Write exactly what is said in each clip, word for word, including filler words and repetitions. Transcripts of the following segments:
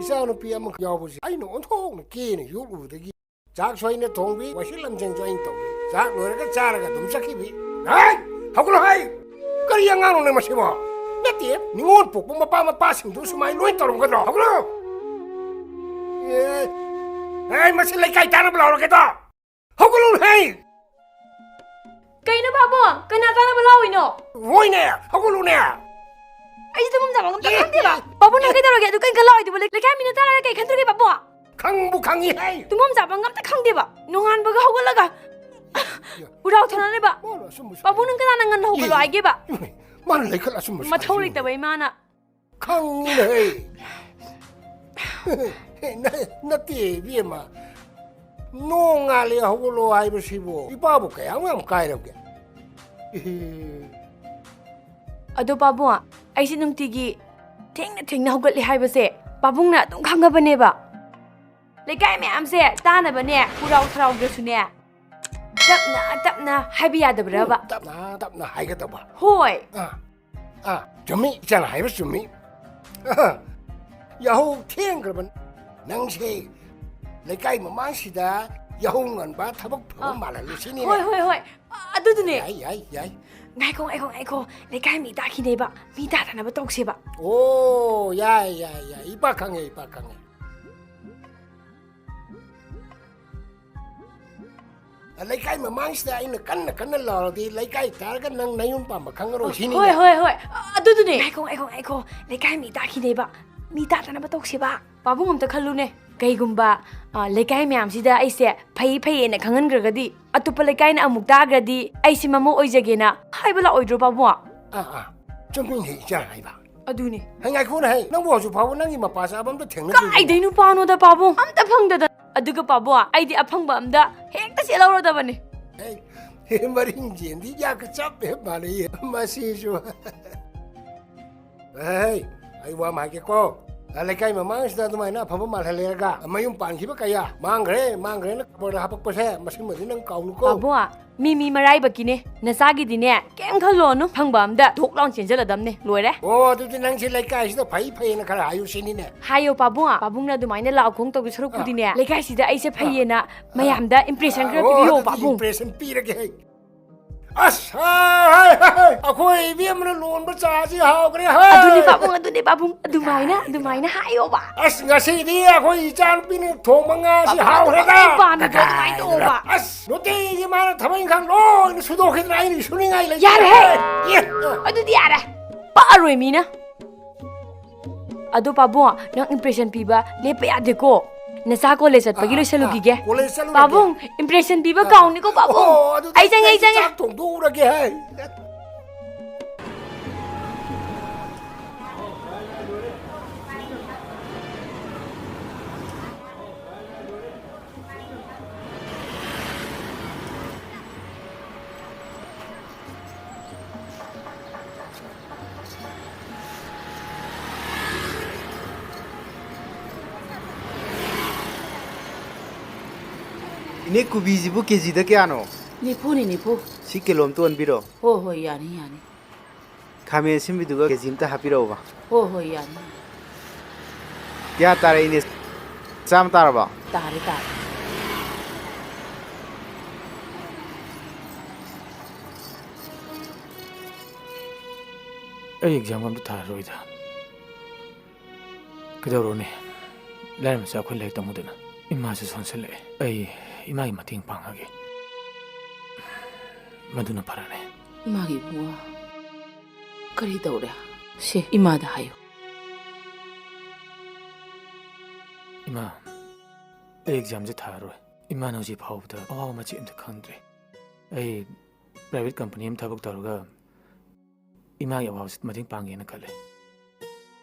ꯏꯆꯥꯅꯨꯄꯤ ꯑꯃꯈꯛ ꯌꯥꯎꯕꯁꯦ ꯑꯩꯅ ꯑꯣꯟꯊꯣꯛꯅ ꯀꯦꯅ ꯌꯣꯛꯂꯨꯕꯗꯒꯤ ꯆꯥꯛꯁꯨ ꯑꯩꯅ ꯊꯣꯡꯕꯤ, ꯋꯥꯏꯁꯤꯠ ꯂꯝꯖꯦꯡꯁꯨ ꯑꯩꯅ ꯇꯧꯕꯤ꯫ ꯆꯥꯛ ꯂꯣꯏꯔꯒ ꯆꯥꯔꯒ ꯑꯗꯨꯝ ꯆꯠꯈꯤꯕꯤ꯫ ꯍꯩ! ꯍꯧꯒꯠꯂꯣ ꯍꯩ! ꯀꯔꯤ ꯑꯉꯥꯡꯅꯣꯅꯦ ꯃꯁꯤꯕꯣ? ꯅꯠꯇꯦ, ꯅꯤꯉꯣꯜ ꯄꯣꯛꯄ ꯃꯄꯥ ꯃꯄꯥꯁꯤꯡꯗꯨ ꯁꯨꯃꯥꯏꯅ ꯂꯣꯏ ꯇꯧꯔꯝꯒꯗ꯭ꯔꯣ? ꯍꯧꯒꯠꯂꯣ! ꯑꯦ, ꯑꯦ, ꯃꯁꯤ ꯂꯩꯀꯥꯏ ꯇꯥꯟꯅꯕ ꯂꯥꯎꯔꯒꯦꯗꯣ! ꯍꯧꯒꯠꯂꯣ ꯍꯩ! ꯀꯩꯅꯣ ꯄꯥꯕꯨꯡ? ꯀꯅꯥ ꯇꯥꯟꯅꯕ ꯂꯥꯎꯏꯅꯣ? ꯍꯣꯏꯅꯦ, ꯍꯧꯒꯠꯂꯨꯅꯦ! ꯑꯩꯁꯦ ꯇꯨꯝꯐꯝ ꯆꯥꯐꯝ ꯑꯝꯇ ꯈꯪꯗꯦꯕ꯫ ꯄꯥꯕꯨꯡ, ꯅꯪ ꯀꯩꯗꯧꯔꯒꯦ? ꯑꯗꯨ ꯀꯩꯅꯣ ꯂꯥꯎꯏꯗꯨꯕꯣ? ꯂꯩ-, ꯂꯩꯀꯥꯏ ꯃꯤꯅ ꯇꯥꯔꯒ ꯀꯩ ꯈꯟꯗꯣꯔꯤꯒꯦ ꯄꯥꯕꯨꯡ? ꯈꯪꯕꯨ ꯈꯪꯉꯤ ꯍꯩ! ꯇꯨꯝꯐꯝ ꯆꯥꯐꯝ ꯑꯝꯇ ꯈꯪꯗꯦꯕ꯫ ꯅꯣꯡꯉꯥꯟꯕꯒ ꯍꯧꯒꯠꯂꯒ ꯎꯔꯥꯎ ꯊꯥꯅꯔꯤꯕ꯫ ꯃꯥꯅ ꯑꯆꯨꯝꯕꯁꯨ ꯄꯥꯕꯨꯡ, ꯅꯪ ꯀꯅꯥꯅ ꯉꯟꯅ ꯍꯧꯒꯠꯂꯣ ꯍꯥꯏꯒꯦꯕ? ꯏꯃꯥꯏ, ꯃꯥꯅ ꯂꯩꯈꯠ ꯑꯆꯨꯝꯕꯁꯨ ꯃꯊꯧ ꯍꯥꯏꯖꯤꯟꯕ꯫ ꯂꯩꯇꯕ ꯏꯃꯥꯅ꯫ ꯈꯪꯉꯤꯅꯦ ꯍꯩ! ꯅ-, ꯅꯠꯇꯦ ꯏꯕꯦꯝꯃ꯫ ꯅꯣꯡꯉꯥꯜꯂꯦ ꯍꯧꯒꯠꯂꯣ ꯍꯥꯏꯕꯁꯤꯕꯨ ꯏꯄꯥꯕꯨ ꯀꯌꯥꯝ ꯌꯥꯝ ꯀꯥꯏꯔꯕꯒꯦ? ꯏꯍꯦ꯫ ꯑꯗꯣ ꯄꯥꯕꯨꯡ, ꯑꯩꯁꯦ ꯅꯨꯡꯇꯤꯒꯤ ꯊꯦꯡꯅ ꯊꯦꯡꯅ ꯍꯧꯒꯠꯂꯦ ꯍꯥꯏꯕꯁꯦ ꯄꯥꯕꯨꯡꯅ ꯑꯗꯨꯝ ꯈꯪꯉꯕꯅꯦꯕ꯫ ꯂꯩꯀꯥꯏ ꯃꯌꯥꯝꯁꯦ ꯇꯥꯅꯕꯅꯦ, ꯎꯔꯥꯎ ꯊꯔꯥꯎꯗ꯭ꯔꯁꯨꯅꯦ, ꯇꯞꯅ ꯇꯞꯅ ꯍꯥꯏꯕ ꯌꯥꯗꯕ꯭ꯔꯕ? ꯎꯝ, ꯇꯞꯅ ꯇꯞꯅ ꯍꯥꯏꯒꯗꯕ꯫ ꯍꯣꯏ꯫ ꯑꯥ, ꯑꯥ, ꯆꯨꯝꯃꯤ, ꯏꯆꯥꯅ ꯍꯥꯏꯕ ꯆꯨꯝꯃꯤ꯫ ꯑꯥ, ꯌꯥꯍꯧ ꯊꯦꯡꯈ꯭ꯔꯕ ꯅꯪꯁꯦ ꯂꯩꯀꯥꯏ ꯃꯃꯥꯡꯁꯤꯗ ꯌꯥꯍꯧ ꯉꯟꯕ, ꯊꯕꯛ ꯐꯕ ꯑꯥ, ꯃꯥꯜꯍꯜꯂꯤ ꯁꯤꯅꯤꯅꯦ꯫ ꯍꯣꯏ, ꯍꯣꯏ, ꯍꯣꯏ꯫ ꯑ-, ꯑꯗꯨꯗꯨꯅꯦ꯫ ꯌꯥꯏ, ꯌꯥꯏ, ꯌꯥꯏ꯫ ꯉꯥꯏꯈꯣ, ꯉꯥꯏꯈꯣ, ꯉꯥꯏꯈꯣ꯫ ꯂꯩꯀꯥꯏ ꯃꯤ ꯇꯥꯈꯤꯅꯦꯕ꯫ ꯃꯤ ꯇꯥꯗꯅꯕ ꯇꯧꯁꯦꯕ꯫ ꯑꯣ, ꯌꯥꯏ, ꯌꯥꯏ, ꯌꯥꯏ꯫ ꯏꯄꯥ ꯈꯪꯉꯦ, ꯏꯄꯥ ꯈꯪꯉꯦ꯫ ꯂꯩꯀꯥꯏ ꯃꯃꯥꯡꯁꯤꯗ ꯑꯩꯅ ꯀꯟꯅ ꯀꯟꯅ ꯂꯥꯎꯔꯗꯤ ꯂꯩꯀꯥꯏ ꯇꯥꯔꯒ ꯅꯪ ꯅꯌꯨꯝ ꯄꯥꯟꯕ ꯈꯪꯉꯔꯣꯏ ꯁꯤꯅꯤꯅꯦ꯫ ꯍꯣꯏ, ꯍꯣꯏ, ꯍꯣꯏ꯫ ꯑ-, ꯑꯗꯨꯗꯨꯅꯦ꯫ ꯉꯥꯏꯈꯣ, ꯉꯥꯏꯈꯣ, ꯉꯥꯏꯈꯣ꯫ ꯂꯩꯀꯥꯏ ꯃꯤ ꯇꯥꯈꯤꯅꯦꯕ꯫ ꯃꯤ ꯇꯥꯗꯅꯕ ꯇꯧꯁꯦꯕ꯫ ꯄꯥꯕꯨꯡ, ꯑꯝꯇ ꯈꯜꯂꯨꯅꯦ꯫ ꯀꯩꯒꯨꯝꯕ, ꯑ, ꯂꯩꯀꯥꯏ ꯃꯌꯥꯝꯁꯤꯗ ꯑꯩꯁꯦ ꯐꯩ ꯐꯩꯌꯦꯅ ꯈꯪꯍꯟꯈ꯭ꯔꯒꯗꯤ, ꯑꯇꯣꯞꯄ ꯂꯩꯀꯥꯏꯅ ꯑꯃꯨꯛ ꯇꯥꯈ꯭ꯔꯗꯤ ꯑꯩꯁꯦ ꯃꯃꯧ ꯑꯣꯏꯖꯒꯦꯅ ꯍꯥꯏꯕ ꯂꯥꯛꯑꯣꯏꯗ꯭ꯔꯣ ꯄꯥꯕꯨꯡ? ꯑꯥ, ꯑꯥ꯫ ꯆꯨꯝꯃꯤꯅꯦ ꯏꯆꯥ ꯍꯥꯏꯕ꯫ ꯑꯗꯨꯅꯦ꯫ ꯍꯩ, ꯉꯥꯏꯈꯣꯅꯦ ꯍꯩ, ꯅꯪꯕꯨ ꯍꯧꯖꯤꯛ ꯐꯥꯎꯕ ꯅꯪꯒꯤ ꯃꯄꯥ ꯆꯥꯕ ꯑꯝꯇ ꯊꯦꯡꯅꯗ꯭ꯔꯤꯕꯣ? ꯀꯥꯏꯗꯩ ꯅꯨꯄꯥꯅꯣꯗ ꯄꯥꯕꯨꯡ? ꯑꯝꯇ ꯐꯪꯗꯗꯅ꯫ ꯑꯗꯨꯒ ꯄꯥꯕꯨꯡ, ꯑꯩꯗꯤ ꯑꯐꯪꯕ ꯑꯝꯗ ꯍꯦꯛꯇ ꯆꯦꯜꯍꯧꯔꯗꯕꯅꯦ꯫ ꯍꯩ, ꯃꯔꯤꯡ ꯆꯦꯟꯗꯤ ꯌꯥꯒ ꯆꯞ ꯍꯦꯛ ꯃꯥꯟꯅꯩꯌꯦ ꯃꯁꯤꯁꯨ꯫ ꯍꯩ, ꯑꯩ ꯋꯥ ꯑꯃ ꯍꯥꯏꯒꯦꯀꯣ꯫ ꯂꯩꯀꯥꯏ ꯃꯃꯥꯡꯁꯤꯗ ꯑꯗꯨꯃꯥꯏꯅ ꯑꯐꯕ ꯃꯥꯜꯍꯜꯂꯦꯔꯒ ꯃꯌꯨꯝ ꯄꯥꯟꯈꯤꯕ ꯀꯌꯥ ꯃꯥꯡꯈ꯭ꯔꯦ, ꯃꯥꯡꯈ꯭ꯔꯦꯅ ꯈꯕꯔꯗ ꯍꯥꯄꯛꯄꯁꯦ, ꯃꯁꯤꯃꯗꯤ ꯅꯪ ꯀꯥꯎꯅꯨꯀꯣ꯫ ꯄꯥꯕꯨꯡ, ꯃꯤ ꯃꯤ ꯃꯔꯥꯏꯕꯛꯀꯤꯅꯦ꯫ ꯅꯆꯥꯒꯤꯗꯤꯅꯦ, ꯀꯩꯝ ꯈꯜꯂꯣꯅꯨ, ꯐꯪꯕ ꯑꯝꯗ ꯊꯣꯛ ꯂꯥꯎꯅ ꯆꯦꯟꯖꯜꯂꯗꯝꯅꯦ, ꯂꯣꯏꯔꯦ꯫ ꯑꯣ, ꯑꯗꯨꯗꯤ ꯅꯪꯁꯦ ꯂꯩꯀꯥꯏꯁꯤꯗ ꯐꯩ ꯐꯩꯌꯦꯅ ꯈꯔ ꯍꯥꯏꯌꯨ ꯁꯤꯅꯤꯅꯦ꯫ ꯍꯥꯏꯌꯣ ꯄꯥꯕꯨꯡ, ꯄꯥꯕꯨꯡꯅ ꯑꯗꯨꯃꯥꯏꯅ ꯂꯥꯎ ꯈꯣꯡ ꯇꯧꯗꯣꯏ ꯁꯔꯨꯛꯄꯨꯗꯤꯅꯦ, ꯑꯥ꯫ ꯂꯩꯀꯥꯏꯁꯤꯗ ꯑꯩꯁꯦ ꯐꯩꯌꯦꯅ ꯃꯌꯥꯝꯗ impression ꯈꯔ ꯑꯣ, ꯄꯤꯕꯤꯌꯣ ꯑꯗꯨꯗꯤ ꯄꯥꯕꯨꯡ꯫ Impression ꯄꯤꯔꯒꯦ ꯍꯦ꯫ ꯑꯁ, ꯍꯥꯏ, ꯍꯥꯏ, ꯍꯥꯏ, ꯍꯥꯏ꯫ ꯑꯩꯈꯣꯏ ꯏꯕꯦꯝꯃꯅ ꯂꯣꯟꯕ ꯆꯥꯁꯤ ꯍꯥꯎꯈ꯭ꯔꯦ ꯍꯦ꯫ ꯑꯗꯨꯅꯤ ꯄꯥꯕꯨꯡ, ꯑꯗꯨꯅꯤ ꯄꯥꯕꯨꯡ, ꯑꯗꯨꯃꯥꯏꯅ, ꯑꯗꯨꯃꯥꯏꯅ ꯍꯥꯏꯌꯣꯕ꯫ ꯑꯁ, ꯉꯁꯤꯗꯤ ꯑꯩꯈꯣꯏ ꯏꯆꯥꯅꯨꯄꯤꯅ ꯊꯣꯡꯕ ꯉꯥꯁꯤ ꯄꯥꯕꯨꯡ, ꯍꯥꯎꯈ꯭ꯔꯦꯗ꯫ ꯑꯗꯨꯃꯥꯏꯅ ꯄꯥꯝꯃꯤꯗꯣ, ꯑꯗꯨꯃꯥꯏꯅ ꯇꯧꯑꯣꯕ꯫ ꯑꯁ, ꯅꯨꯡꯇꯤꯒꯤ ꯃꯥꯅ ꯊꯕꯛ ꯏꯪꯈꯥꯡ ꯂꯣꯏꯅ ꯁꯨꯗꯣꯛꯈꯤꯗꯅ ꯑꯩꯅ ꯁꯨꯅꯤꯡꯉꯥꯏ ꯂꯩꯇ꯭ꯔꯦ꯫ ꯌꯥꯔꯦꯍꯦ꯫ ꯑꯦ꯫ ꯑꯗꯨꯗꯤ ꯌꯥꯔꯦ꯫ ꯄꯛꯑꯔꯣꯏ ꯃꯤꯅ꯫ ꯑꯗꯣ ꯄꯥꯕꯨꯡ, ꯅꯪ impression ꯄꯤꯕ ꯂꯦꯞꯄ ꯌꯥꯗꯦꯀꯣ꯫ ꯅꯆꯥ college ꯆꯠꯄꯒꯤ ꯑꯥ, ꯂꯣꯏꯁꯜꯂꯨꯈꯤꯒꯦ꯫ ꯑꯥ, college ꯆꯠꯂꯨꯔꯒꯦ꯫ ꯄꯥꯕꯨꯡ, impression ꯄꯤꯕ ꯑꯥ꯫ ꯀꯥꯎꯅꯤꯀꯣ ꯄꯥꯕꯨꯡ꯫ ꯑꯣ, ꯑꯗꯨꯗꯤ ꯑꯩ ꯆꯪꯉꯦ, ꯑꯩ ꯑꯩꯁꯦ ꯆꯪꯉꯦ꯫ ꯆꯥꯛ ꯊꯣꯡꯗꯣꯛꯎꯔꯒꯦ ꯍꯦ꯫ ꯏꯅꯦ, ꯀꯣꯕꯤꯁꯤꯕꯨ ꯀꯦꯖꯤꯗ ꯀꯌꯥꯅꯣ? ꯅꯤꯐꯨꯅꯤ, ꯅꯤꯐꯨ꯫ ꯁꯤ ꯀꯤꯂꯣ ꯑꯝꯇ ꯑꯣꯟꯕꯤꯔꯣ꯫ ꯍꯣꯏ, ꯍꯣꯏ, ꯌꯥꯅꯤ, ꯌꯥꯅꯤ꯫ ꯈꯥꯃꯦꯟ ꯑꯁꯤꯟꯕꯤꯗꯨꯒ ꯀꯦꯖꯤ ꯑꯝꯇ ꯍꯥꯞꯄꯤꯔꯛꯎꯕ꯫ ꯍꯣꯏ, ꯍꯣꯏ, ꯌꯥꯅꯤ꯫ ꯀꯌꯥ ꯇꯥꯔꯦ, ꯏꯅꯦ? ꯆꯥꯝꯃ ꯇꯥꯔꯕꯣ? ꯇꯥꯔꯦ, ꯇꯥꯔꯦ꯫ ꯑꯩ exam ꯑꯝꯇ ꯊꯥꯔꯔꯣꯏꯗ꯫ ꯀꯩꯗꯧꯔꯨꯅꯤ? ꯂꯥꯏꯔ ꯃꯆꯥ ꯑꯩꯈꯣꯏ ꯂꯥꯏꯔꯤꯛ ꯇꯝꯃꯨꯗꯅ꯫ ꯏꯃꯥꯁꯨ ꯁꯣꯟꯁꯜꯂꯛꯑꯦ꯫ ꯑꯩ ꯏꯃꯥꯒꯤ ꯃꯇꯦꯡ ꯄꯥꯡꯉꯒꯦ꯫ ꯃꯗꯨꯅ ꯐꯔꯅꯤ꯫ ꯏꯃꯥꯒꯤ ꯏꯕꯨꯡꯉꯣ, ꯀꯔꯤ ꯇꯧꯔꯦ? ꯁꯦ, ꯏꯃꯥꯗ ꯍꯥꯏꯌꯨ꯫ ꯏꯃꯥ, ꯑꯩ examꯁꯦ ꯊꯥꯔꯔꯣꯏ꯫ ꯏꯃꯥꯅ ꯍꯧꯖꯤꯛ ꯐꯥꯎꯕꯗ ꯑꯋꯥꯕ ꯃꯆꯦꯠ ꯑꯝꯇ ꯈꯪꯗ꯭ꯔꯤ꯫ ꯑꯩ private company ꯑꯃ ꯊꯕꯛ ꯇꯧꯔꯒ ꯏꯃꯥꯒꯤ ꯑꯋꯥꯕꯁꯤ ꯃꯇꯦꯡ ꯄꯥꯡꯒꯦꯅ ꯈꯜꯂꯦ꯫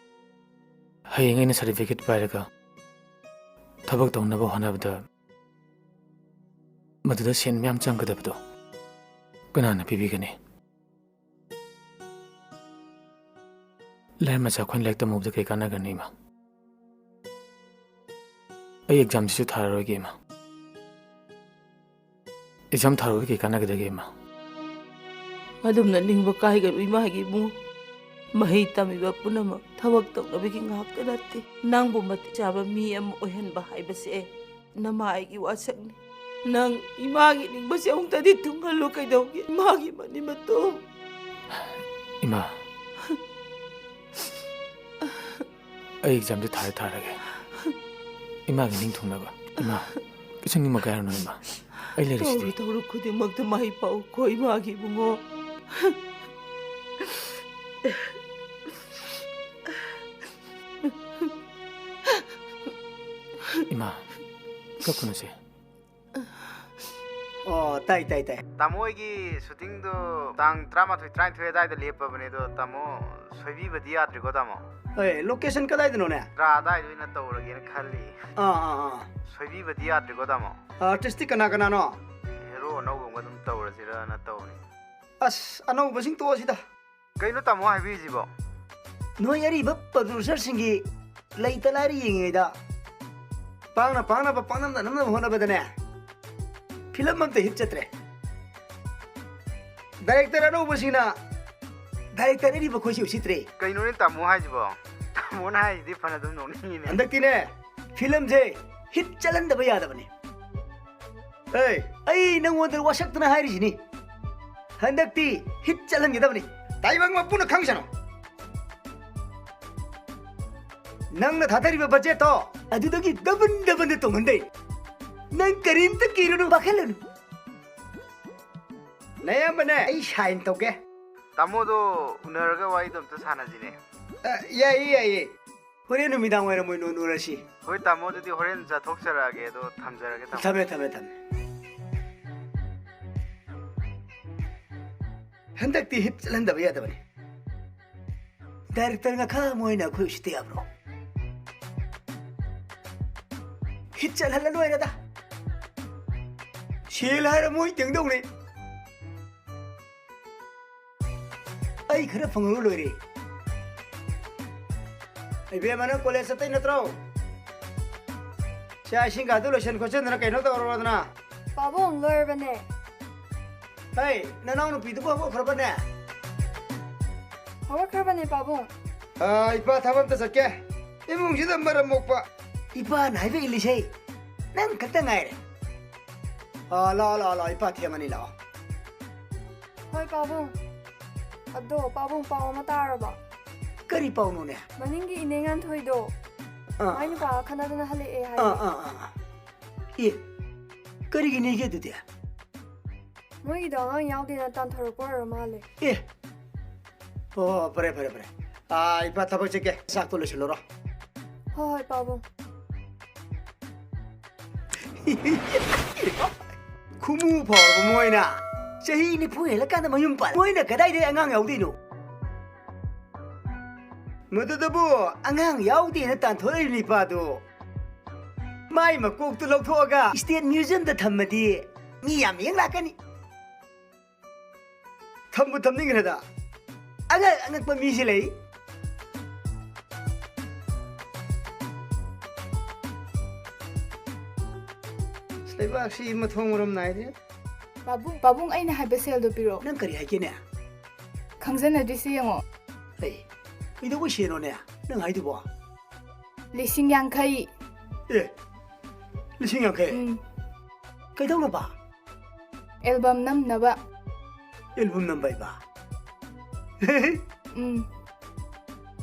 ꯍꯌꯦꯡ ꯑꯩꯅ certificate ꯄꯥꯏꯔꯒ ꯊꯕꯛ ꯇꯧꯅꯕ ꯍꯣꯠꯅꯕꯗ ꯃꯗꯨꯗ ꯁꯦꯟ ꯃꯌꯥꯝ ꯆꯪꯒꯗꯕꯗꯣ ꯀꯅꯥꯅ ꯄꯤꯕꯤꯒꯅꯤ? ꯂꯥꯏꯔ ꯃꯆꯥ ꯑꯩꯈꯣꯏꯅ ꯂꯥꯏꯔꯤꯛ ꯇꯝꯍꯧꯕꯗ ꯀꯩ ꯀꯥꯟꯅꯒꯅꯤ, ꯏꯃꯥ? ꯑꯩ ꯑꯦꯛꯖꯥꯝꯁꯤꯁꯨ ꯊꯥꯔꯔꯣꯏꯒꯦ, ꯏꯃꯥ꯫ ꯑꯦꯛꯖꯥꯝ ꯊꯥꯔꯨꯕꯗꯤ ꯀꯩ ꯀꯥꯟꯅꯒꯗꯒꯦ, ꯏꯃꯥ? ꯑꯗꯨꯝꯅ ꯅꯤꯡꯕ ꯀꯥꯏꯒꯅꯨ, ꯏꯃꯥꯒꯤ ꯏꯕꯨꯡꯉꯣ꯫ ꯃꯍꯩ ꯇꯝꯃꯤꯕ ꯄꯨꯝꯅꯃꯛ ꯊꯕꯛ ꯇꯧꯅꯕꯒꯤ ꯉꯥꯛꯇ ꯅꯠꯇꯦ꯫ ꯅꯪꯕꯨ ꯃꯇꯤꯛ ꯆꯥꯕ ꯃꯤ ꯑꯃ ꯑꯣꯏꯍꯟꯕ ꯍꯥꯏꯕꯁꯦ ꯅꯃꯥꯏꯒꯤ ꯋꯥꯁꯛꯅꯤ꯫ ꯅꯪ ꯏꯃꯥꯒꯤ ꯅꯤꯡꯕꯁꯦ ꯑꯃꯨꯛꯇꯗꯤ ꯊꯨꯡꯍꯜꯂꯨ ꯀꯩꯗꯧꯒꯦ? ꯏꯃꯥꯒꯤ ꯃꯅꯤꯡ ꯃꯇꯣꯝ꯫ ꯏꯃꯥ, ꯑꯩ ꯑꯦꯛꯖꯥꯝꯗꯤ ꯊꯥꯔꯦ, ꯊꯥꯔꯒꯦ꯫ ꯏꯃꯥꯒꯤ ꯅꯤꯡ ꯊꯨꯡꯅꯕ꯫ ꯏꯃꯥ, ꯀꯩꯁꯨ ꯅꯤꯡꯕ ꯀꯥꯏꯔꯅꯨ, ꯏꯃꯥ꯫ ꯑꯩ ꯂꯩꯔꯤꯁꯤꯗꯤ꯫ ꯇꯧꯔꯨ ꯇꯧꯔꯨ ꯈꯨꯗꯤꯡꯃꯛꯇ ꯃꯥꯏ ꯄꯥꯛꯎꯀꯣ, ꯏꯃꯥꯒꯤ ꯏꯕꯨꯡꯉꯣ꯫ ꯏꯃꯥ, ꯀꯞꯀꯅꯨꯁꯦ꯫ ꯑꯣ, ꯇꯥꯏ, ꯇꯥꯏ, ꯇꯥꯏ꯫ ꯇꯥꯃꯣ ꯍꯣꯏꯒꯤ ꯁꯨꯇꯤꯡꯗꯣ ꯇꯥꯡ ꯇꯔꯥꯃꯥꯊꯣꯏ, ꯇꯔꯥꯅꯤꯊꯣꯏ ꯑꯗꯥꯏꯗ ꯂꯦꯞꯄꯕꯅꯦ, ꯑꯗꯣ ꯇꯥꯃꯣ ꯁꯣꯏꯕꯤꯕꯗꯤ ꯌꯥꯗ꯭ꯔꯤꯀꯣ, ꯇꯥꯃꯣ? ꯍꯣꯏ, ꯂꯣꯀꯦꯁꯟ ꯀꯗꯥꯏꯗꯅꯣꯅꯦ? ꯇꯔꯥ ꯑꯗꯥꯏꯗ ꯑꯣꯏꯅ ꯇꯧꯔꯒꯦꯅ ꯈꯜꯂꯤ꯫ ꯑꯥ, ꯑꯥ, ꯑꯥ꯫ ꯁꯣꯏꯕꯤꯕꯗꯤ ꯌꯥꯗ꯭ꯔꯤꯀꯣ, ꯇꯥꯃꯣ? ꯑꯥꯔꯇꯤꯁꯇꯤ ꯀꯅꯥ ꯀꯅꯥꯅꯣ? ꯍꯦꯔꯣ ꯑꯅꯧꯕ ꯑꯃꯒ ꯑꯗꯨꯝ ꯇꯧꯔꯁꯤꯔꯅ ꯇꯧꯔꯤ꯫ ꯑꯁ, ꯑꯅꯧꯕꯁꯤꯡ ꯇꯣꯛꯑꯁꯤꯗ꯫ ꯀꯩꯅꯣ ꯇꯥꯃꯣ ꯍꯥꯏꯕꯤꯔꯤꯁꯤꯕꯣ? ꯅꯣꯏ ꯑꯔꯤꯕ ꯄ꯭ꯔꯣꯗ꯭ꯌꯨꯁꯔꯁꯤꯡꯒꯤ ꯂꯩꯇ ꯂꯥꯏꯔ ꯌꯦꯡꯉꯤꯉꯩꯗ, ꯄꯥꯡꯅ ꯄꯥꯡꯅꯕ, ꯄꯥꯡꯅꯝꯗ ꯅꯝꯅꯕ ꯍꯣꯠꯅꯕꯗꯅꯦ, ꯐꯤꯂꯝ ꯑꯝꯇ ꯍꯤꯠ ꯆꯠꯇ꯭ꯔꯦ꯫ ꯗꯥꯏꯔꯦꯛꯇꯔ ꯑꯅꯧꯕꯁꯤꯡꯅ ꯗꯥꯏꯔꯦꯛꯇꯔ ꯑꯔꯤꯕ ꯑꯩꯈꯣꯏꯁꯤ ꯎꯁꯤꯠꯇ꯭ꯔꯦ꯫ ꯀꯩꯅꯣꯅꯦ ꯇꯥꯃꯣ ꯍꯥꯏꯁꯤꯕꯣ? ꯇꯥꯃꯣꯅ ꯍꯥꯏꯁꯤꯗꯤ ꯐꯅ ꯑꯗꯨꯝ ꯅꯣꯛꯅꯤꯡꯉꯤꯅꯦ꯫ ꯍꯟꯗꯛꯇꯤꯅꯦ, ꯐꯤꯂꯝꯁꯦ ꯍꯤꯠ ꯆꯠꯍꯟꯗꯕ ꯌꯥꯗꯕꯅꯤ꯫ ꯑꯦ, ꯑꯩ ꯅꯪꯉꯣꯟꯗ ꯋꯥꯁꯛꯇꯅ ꯍꯥꯏꯔꯤꯁꯤꯅꯤ, ꯍꯟꯗꯛꯇꯤ ꯍꯤꯠ ꯆꯠꯍꯟꯒꯗꯕꯅꯤ꯫ ꯇꯥꯏꯕꯪ ꯃꯄꯨꯅ ꯈꯪꯁꯅꯨ꯫ ꯅꯪꯅ ꯊꯥꯗꯔꯤꯕ ꯕꯖꯦꯠꯇꯣ ꯑꯗꯨꯗꯒꯤ ꯗꯕꯜ ꯗꯕꯜꯗ ꯇꯣꯡꯍꯟꯗꯣꯏ꯫ ꯅꯪ ꯀꯔꯤꯝꯇ ꯀꯤꯔꯨꯅꯨ, ꯄꯥꯈꯠꯂꯨꯅꯨ꯫ ꯅꯌꯥꯝꯕꯅꯦ, ꯑꯩ ꯁꯥꯏꯟ ꯇꯧꯒꯦ꯫ ꯇꯥꯃꯣꯗꯣ ꯎꯅꯔꯒ ꯋꯥꯔꯤꯗꯣ ꯑꯝꯇ ꯁꯥꯟꯅꯁꯤꯅꯦ꯫ ꯑ, ꯌꯥꯏꯌꯦ, ꯌꯥꯏꯌꯦ꯫ ꯍꯣꯔꯦꯟ ꯅꯨꯃꯤꯗꯥꯡ ꯋꯥꯏꯔꯝ ꯑꯣꯏꯅ ꯎꯅꯔꯁꯤ꯫ ꯍꯣꯏ ꯇꯥꯃꯣ, ꯑꯗꯨꯗꯤ ꯍꯣꯔꯦꯟ ꯆꯠꯊꯣꯛꯆꯔꯛꯑꯒꯦ, ꯑꯗꯣ ꯊꯝꯖꯔꯒꯦ ꯇꯥꯃꯣ꯫ ꯊꯝꯃꯦ, ꯊꯝꯃꯦ, ꯊꯝꯃꯦ꯫ ꯍꯟꯗꯛꯇꯤ ꯍꯤꯠ ꯆꯠꯍꯟꯗꯕ ꯌꯥꯗꯕꯅꯤ꯫ ꯗꯥꯏꯔꯦꯛꯇꯔ ꯉꯥꯈꯥ ꯃꯣꯏꯅ ꯑꯩꯈꯣꯏ ꯎꯁꯤꯠꯇ ꯌꯥꯕ꯭ꯔꯣ? ꯍꯤꯠ ꯆꯠꯍꯜꯂ ꯂꯣꯏꯔꯦꯗ꯫ ꯁꯦꯜ ꯍꯥꯏꯔ ꯃꯣꯏ ꯇꯦꯡꯗꯧꯅꯤ꯫ ꯑꯩ ꯈꯔ ꯐꯪꯍꯧꯔ ꯂꯣꯏꯔꯦ꯫ ꯏꯕꯦꯝꯃ, ꯅꯪ ꯀꯣꯂꯦꯖ ꯆꯠꯇꯩ ꯅꯠꯇ꯭ꯔꯣ? ꯆꯥꯛ ꯏꯁꯤꯡꯒꯗꯨ ꯂꯣꯏꯁꯟ ꯈꯣꯠꯆꯟꯗꯅ ꯀꯩꯅꯣ ꯇꯧꯔꯣꯗꯅ꯫ ꯄꯥꯕꯨꯡ, ꯂꯣꯏꯔꯕꯅꯦ꯫ ꯍꯩ, ꯅꯅꯥꯎ ꯅꯨꯄꯤꯗꯨꯕꯨ ꯍꯧꯒꯠꯈ꯭ꯔꯕꯅꯦ? ꯍꯧꯒꯠꯈ꯭ꯔꯕꯅꯦ, ꯄꯥꯕꯨꯡ꯫ ꯑꯥ, ꯏꯄꯥ ꯊꯕꯛ ꯑꯝꯇ ꯆꯠꯀꯦ꯫ ꯏꯃꯨꯡꯁꯤꯗ ꯃꯔꯝ ꯃꯣꯛꯄ ꯏꯄꯥꯅ ꯍꯥꯏꯕ ꯏꯜꯂꯤꯁꯦ ꯅꯪ ꯈꯛꯇ ꯉꯥꯏꯔꯦ꯫ ꯑꯥ, ꯂꯥꯛꯑꯣ, ꯂꯥꯛꯑꯣ, ꯂꯥꯛꯑꯣ, ꯏꯄꯥ ꯊꯦꯝꯃꯅꯤ, ꯂꯥꯛꯑꯣ꯫ ꯍꯣꯏ, ꯄꯥꯕꯨꯡ꯫ ꯑꯗꯣ, ꯄꯥꯕꯨꯡ, ꯄꯥꯎ ꯑꯃ ꯇꯥꯔꯕ? ꯀꯔꯤ ꯄꯥꯎꯅꯣꯅꯦ? ꯃꯅꯤꯡꯒꯤ ꯏꯅꯦ ꯉꯥꯟꯊꯣꯏꯗꯣ, ꯑꯥ꯫ ꯃꯥꯏ ꯅꯨꯄꯥꯒ ꯈꯠꯅꯗꯅ ꯍꯜꯂꯛꯑꯦ ꯍꯥꯏꯌꯦ꯫ ꯑꯥ, ꯑꯥ, ꯑꯥ, ꯑꯥ꯫ ꯑꯦ, ꯀꯔꯤꯒꯤꯅꯦꯒꯦ ꯑꯗꯨꯗꯤ? ꯃꯣꯏꯒꯤꯗꯣ ꯑꯉꯥꯡ ꯌꯥꯎꯗꯦꯅ ꯇꯥꯟꯊꯣꯔꯛꯄ ꯑꯣꯏꯔ ꯃꯥꯜꯂꯦ꯫ ꯑꯦ, ꯑꯣ, ꯐꯔꯦ, ꯐꯔꯦ, ꯐꯔꯦ꯫ ꯑꯥ, ꯏꯄꯥ ꯊꯕꯛ ꯆꯠꯀꯦ, ꯆꯥꯛꯇꯣ ꯂꯣꯏꯁꯤꯜꯂꯨꯔꯣ꯫ ꯍꯣꯏ, ꯍꯣꯏ, ꯄꯥꯕꯨꯡ꯫ ꯈꯨꯃꯨ ꯐꯥꯎꯔꯕ ꯃꯣꯏꯅ? ꯆꯍꯤ ꯅꯤꯐꯨ ꯍꯦꯜꯂꯀꯥꯟꯗ ꯃꯌꯨꯝ ꯄꯥꯜꯂꯦ꯫ ꯃꯣꯏꯅ ꯀꯗꯥꯏꯗꯩ ꯑꯉꯥꯡ ꯌꯥꯎꯗꯣꯏꯅꯣ? ꯃꯗꯨꯗꯕꯨ ꯑꯉꯥꯡ ꯌꯥꯎꯗꯦꯅ ꯇꯥꯟꯊꯣꯔꯛꯏꯕ ꯅꯤꯄꯥꯗꯣ ꯃꯥꯏ ꯃꯀꯣꯛꯇꯨ ꯂꯧꯊꯣꯛꯑꯒ State Museumꯗ ꯊꯝꯃꯗꯤ ꯃꯤ ꯌꯥꯝ ꯌꯦꯡ ꯂꯥꯛꯀꯅꯤ꯫ ꯊꯝꯕꯨ ꯊꯝꯅꯤꯡꯈ꯭ꯔꯦꯗ꯫ ꯑꯉꯛ ꯑꯉꯛꯄ ꯃꯤꯁꯤ ꯂꯩ꯫ ꯂꯩꯕꯥꯛꯁꯤ ꯃꯊꯣꯡ ꯃꯔꯝ ꯅꯥꯏꯗꯦ꯫ ꯄꯥꯕꯨꯡ, ꯄꯥꯕꯨꯡ, ꯑꯩꯅ ꯍꯥꯏꯕ ꯁꯦꯜꯗꯣ ꯄꯤꯔꯛꯑꯣ꯫ ꯅꯪ ꯀꯔꯤ ꯍꯥꯏꯒꯦꯅꯦ? ꯈꯪꯖꯟꯅꯗ꯭ꯔꯤꯁꯤ ꯌꯦꯡꯉꯣ꯫ ꯑꯩ, ꯀꯩꯗꯧꯕꯩ ꯁꯦꯜꯅꯣꯅꯦ ꯅꯪ ꯍꯥꯏꯗꯨꯕꯣ? ꯂꯤꯁꯤꯡ ꯌꯥꯡꯈꯩ꯫ ꯑꯦ, ꯂꯤꯁꯤꯡ ꯌꯥꯡꯈꯩ? ꯎꯝ꯫ ꯀꯩꯗꯧꯅꯕ? ꯑꯦꯜꯕꯝ ꯅꯝꯅꯕ꯫ ꯑꯦꯜꯕꯝ ꯅꯝꯕ ꯍꯥꯏꯕ? ꯎꯝ꯫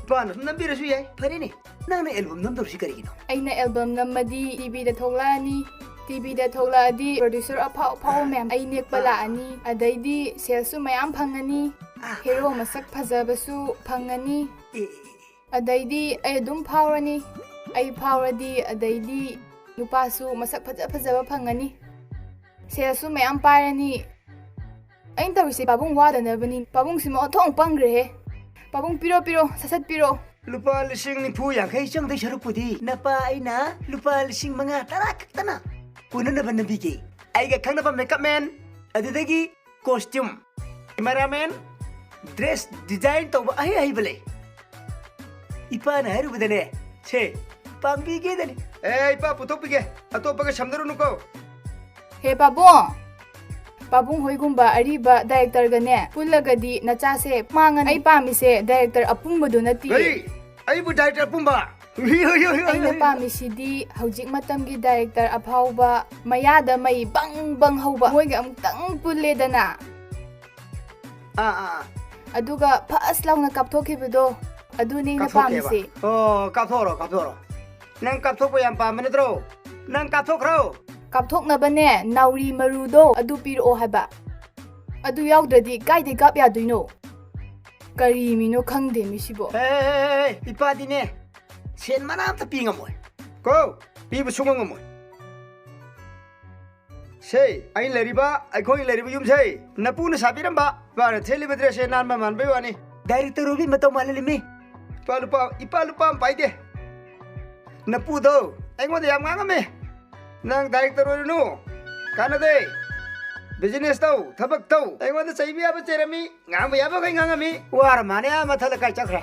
ꯏꯄꯥꯅ ꯑꯗꯨꯝ ꯅꯝꯕꯤꯔꯁꯨ ꯌꯥꯏ꯫ ꯐꯔꯦꯅꯦ, ꯅꯪꯅ ꯑꯦꯜꯕꯝ ꯅꯝꯗꯧꯔꯤꯁꯤ ꯀꯔꯤꯒꯤꯅꯣ? ꯑꯩꯅ ꯑꯦꯜꯕꯝ ꯅꯝꯃꯗꯤ ꯇꯤꯚꯤꯗ ꯊꯣꯛꯂꯛꯑꯅꯤ꯫ ꯇꯤꯚꯤꯗ ꯊꯣꯛꯂꯛꯑꯗꯤ ꯄ꯭ꯔꯣꯗ꯭ꯌꯨꯁꯔ ꯑꯐꯥꯎ ꯑꯐꯥꯎꯕ ꯃꯌꯥꯝ ꯑꯩ ꯅꯦꯛꯄ ꯂꯥꯛꯑꯅꯤ꯫ ꯑꯗꯩꯗꯤ ꯁꯦꯜꯁꯨ ꯃꯌꯥꯝ ꯐꯪꯉꯅꯤ꯫ ꯍꯦꯔꯣ ꯃꯁꯛ ꯐꯖꯕꯁꯨ ꯐꯪꯉꯅꯤ꯫ ꯑꯦ, ꯑꯦ, ꯑꯦ꯫ ꯑꯗꯩꯗꯤ ꯑꯩ ꯑꯗꯨꯝ ꯐꯥꯎꯔꯅꯤ꯫ ꯑꯩ ꯐꯥꯎꯔꯗꯤ ꯑꯗꯩꯗꯤ ꯅꯨꯄꯥꯁꯨ ꯃꯁꯛ ꯐꯖ ꯐꯖꯕ ꯐꯪꯉꯅꯤ꯫ ꯁꯦꯜꯁꯨ ꯃꯌꯥꯝ ꯄꯥꯏꯔꯅꯤ꯫ ꯑꯩꯅ ꯇꯧꯔꯤꯁꯦ ꯄꯥꯕꯨꯡ ꯋꯥꯗꯅꯕꯅꯤ꯫ ꯄꯥꯕꯨꯡꯁꯤ ꯃꯑꯣꯟ ꯊꯣꯛꯅ ꯄꯪꯈ꯭ꯔꯦꯍꯦ꯫ ꯄꯥꯕꯨꯡ, ꯄꯤꯔꯣ, ꯄꯤꯔꯣ, ꯁꯠ ꯁꯠ ꯄꯤꯔꯣ꯫ ꯂꯨꯄꯥ ꯂꯤꯁꯤꯡ ꯅꯤꯐꯨ ꯌꯥꯡꯈꯩ ꯆꯪꯗꯣꯏ ꯁꯔꯨꯛꯄꯨꯗꯤ ꯅꯄꯥ ꯑꯩꯅ ꯂꯨꯄꯥ ꯂꯤꯁꯤꯡ ꯃꯉꯥ ꯇꯔꯥ ꯈꯛꯇꯅ ꯀꯣꯟꯅꯅꯕ ꯅꯝꯕꯤꯒꯦ꯫ ꯑꯩꯒ ꯈꯪꯅꯕ ꯃꯦꯀꯞ ꯃꯦꯟ, ꯑꯗꯨꯗꯒꯤ ꯀꯣꯁꯇ꯭ꯌꯨꯝ, ꯀꯦꯃꯦꯔꯥꯃꯦꯟ, ꯗ꯭ꯔꯦꯁ ꯗꯤꯖꯥꯏꯟ ꯇꯧꯕ ꯑꯍꯩ ꯑꯍꯩꯕ ꯂꯩ꯫ ꯏꯄꯥꯅ ꯍꯥꯏꯔꯨꯕꯗꯅꯦ, ꯁꯦ, ꯄꯥꯡꯕꯤꯒꯦꯗꯅꯤ꯫ ꯑꯦ, ꯏꯄꯥ, ꯄꯨꯊꯣꯛꯄꯤꯒꯦ꯫ ꯑꯇꯣꯞꯄꯒ ꯁꯝꯅꯔꯨꯅꯨꯀꯣ꯫ ꯍꯦ ꯄꯥꯕꯨꯡ, ꯄꯥꯕꯨꯡ ꯍꯣꯏꯒꯨꯝꯕ ꯑꯔꯤꯕ ꯗꯥꯏꯔꯦꯛꯇꯔꯒꯅꯦ ꯄꯨꯜꯂꯒꯗꯤ ꯅꯆꯥꯁꯦ ꯃꯥꯡꯉꯅꯤ꯫ ꯑꯩ ꯄꯥꯝꯃꯤꯁꯦ ꯗꯥꯏꯔꯦꯛꯇꯔ ꯑꯄꯨꯝꯕꯗꯨ ꯅꯠꯇꯦ꯫ ꯀꯔꯤ? ꯑꯩꯕꯨ ꯗꯥꯏꯔꯦꯛꯇꯔ ꯑꯄꯨꯝꯕ? ꯍꯨꯏ, ꯍꯨꯏ, ꯍꯨꯏ, ꯍꯨꯏ, ꯑꯩꯅ ꯍꯨꯏ꯫ ꯄꯥꯝꯃꯤꯁꯤꯗꯤ ꯍꯧꯖꯤꯛ ꯃꯇꯝꯒꯤ ꯗꯥꯏꯔꯦꯛꯇꯔ ꯑꯐꯥꯎꯕ, ꯃꯌꯥꯗ ꯃꯩ ꯕꯪ ꯕꯪ ꯍꯧꯕ, ꯃꯣꯏꯒ ꯑꯃꯨꯛꯇꯪ ꯄꯨꯜꯂꯦꯗꯅ꯫ ꯑꯥ, ꯑꯥ, ꯑꯥ꯫ ꯑꯗꯨꯒ ꯐꯥꯁ ꯂꯥꯎꯅ ꯀꯥꯞꯊꯣꯛꯈꯤꯕꯗꯣ, ꯑꯗꯨꯅꯦ ꯑꯩꯅ ꯀꯥꯞꯊꯣꯛꯀꯦꯕ? ꯄꯥꯝꯃꯤꯁꯦ꯫ ꯑꯣ, ꯀꯥꯞꯊꯣꯛꯔꯣ, ꯀꯥꯞꯊꯣꯛꯔꯣ꯫ ꯅꯪ ꯀꯥꯞꯊꯣꯛꯄ ꯌꯥꯝ ꯄꯥꯝꯕ ꯅꯠꯇ꯭ꯔꯣ? ꯅꯪ ꯀꯥꯞꯊꯣꯛꯈ꯭ꯔꯣ꯫ ꯀꯥꯞꯊꯣꯛꯅꯕꯅꯦ, ꯅꯥꯎꯔꯤ ꯃꯔꯨꯗꯣ ꯑꯗꯨ ꯄꯤꯔꯛꯑꯣ ꯍꯥꯏꯕ꯫ ꯑꯗꯨ ꯌꯥꯎꯗ꯭ꯔꯗꯤ ꯀꯥꯏꯗꯩ ꯀꯥꯞ ꯌꯥꯗꯣꯏꯅꯣ? ꯀꯔꯤ ꯃꯤꯅꯣ ꯈꯪꯗꯦ ꯃꯤꯁꯤꯕꯣ꯫ ꯍꯦ, ꯍꯦ, ꯍꯦ, ꯍꯦ, ꯏꯄꯥꯗꯤꯅꯦ, ꯁꯦꯟ ꯃꯅꯥ ꯑꯝꯇ ꯄꯤ ꯉꯝꯃꯣꯏ꯫ ꯀꯣ, ꯄꯤꯕ ꯁꯨꯡꯉꯝ ꯉꯝꯃꯣꯏ꯫ ꯁꯦ, ꯑꯩꯅ ꯂꯩꯔꯤꯕ, ꯑꯩꯈꯣꯏꯅ ꯂꯩꯔꯤꯕ ꯌꯨꯝꯁꯦ ꯅꯄꯨꯅ ꯁꯥꯕꯤꯔꯝꯕ꯫ ꯏꯄꯥꯅ ꯁꯦꯠꯂꯤꯕ ꯗ꯭ꯔꯦꯁꯁꯦ ꯅꯥꯟꯕ ꯃꯥꯟꯕꯩ ꯋꯥꯅꯤ꯫ ꯗꯥꯏꯔꯦꯛꯇꯔ ꯑꯣꯏꯕꯤ ꯃꯇꯧ ꯃꯥꯜꯍꯜꯂꯤꯃꯤ꯫ ꯏꯄꯥ ꯂꯨꯄꯥ, ꯏꯄꯥ ꯂꯨꯄꯥ ꯑꯃ ꯄꯥꯏꯗꯦ꯫ ꯅꯄꯨꯗꯣ ꯑꯩꯉꯣꯟꯗ ꯌꯥꯝ ꯉꯥꯡꯉꯝꯃꯦ꯫ "ꯅꯪ ꯗꯥꯏꯔꯦꯛꯇꯔ ꯑꯣꯏꯔꯨꯅꯨ, ꯀꯥꯟꯅꯗꯦ꯫ ꯕꯤꯖꯤꯅꯦꯁ ꯇꯧ, ꯊꯕꯛ ꯇꯧ"꯫ ꯑꯩꯉꯣꯟꯗ ꯆꯩꯕ ꯌꯥꯕ ꯆꯩꯔꯝꯃꯤ, ꯉꯥꯡꯕ ꯌꯥꯕꯈꯩ ꯉꯥꯡꯉꯝꯃꯤ꯫ ꯋꯥꯔ ꯃꯥꯅꯦ, ꯑꯥ ꯃꯊꯛ ꯂꯩꯀꯥꯏ ꯆꯠꯈ꯭ꯔꯦ꯫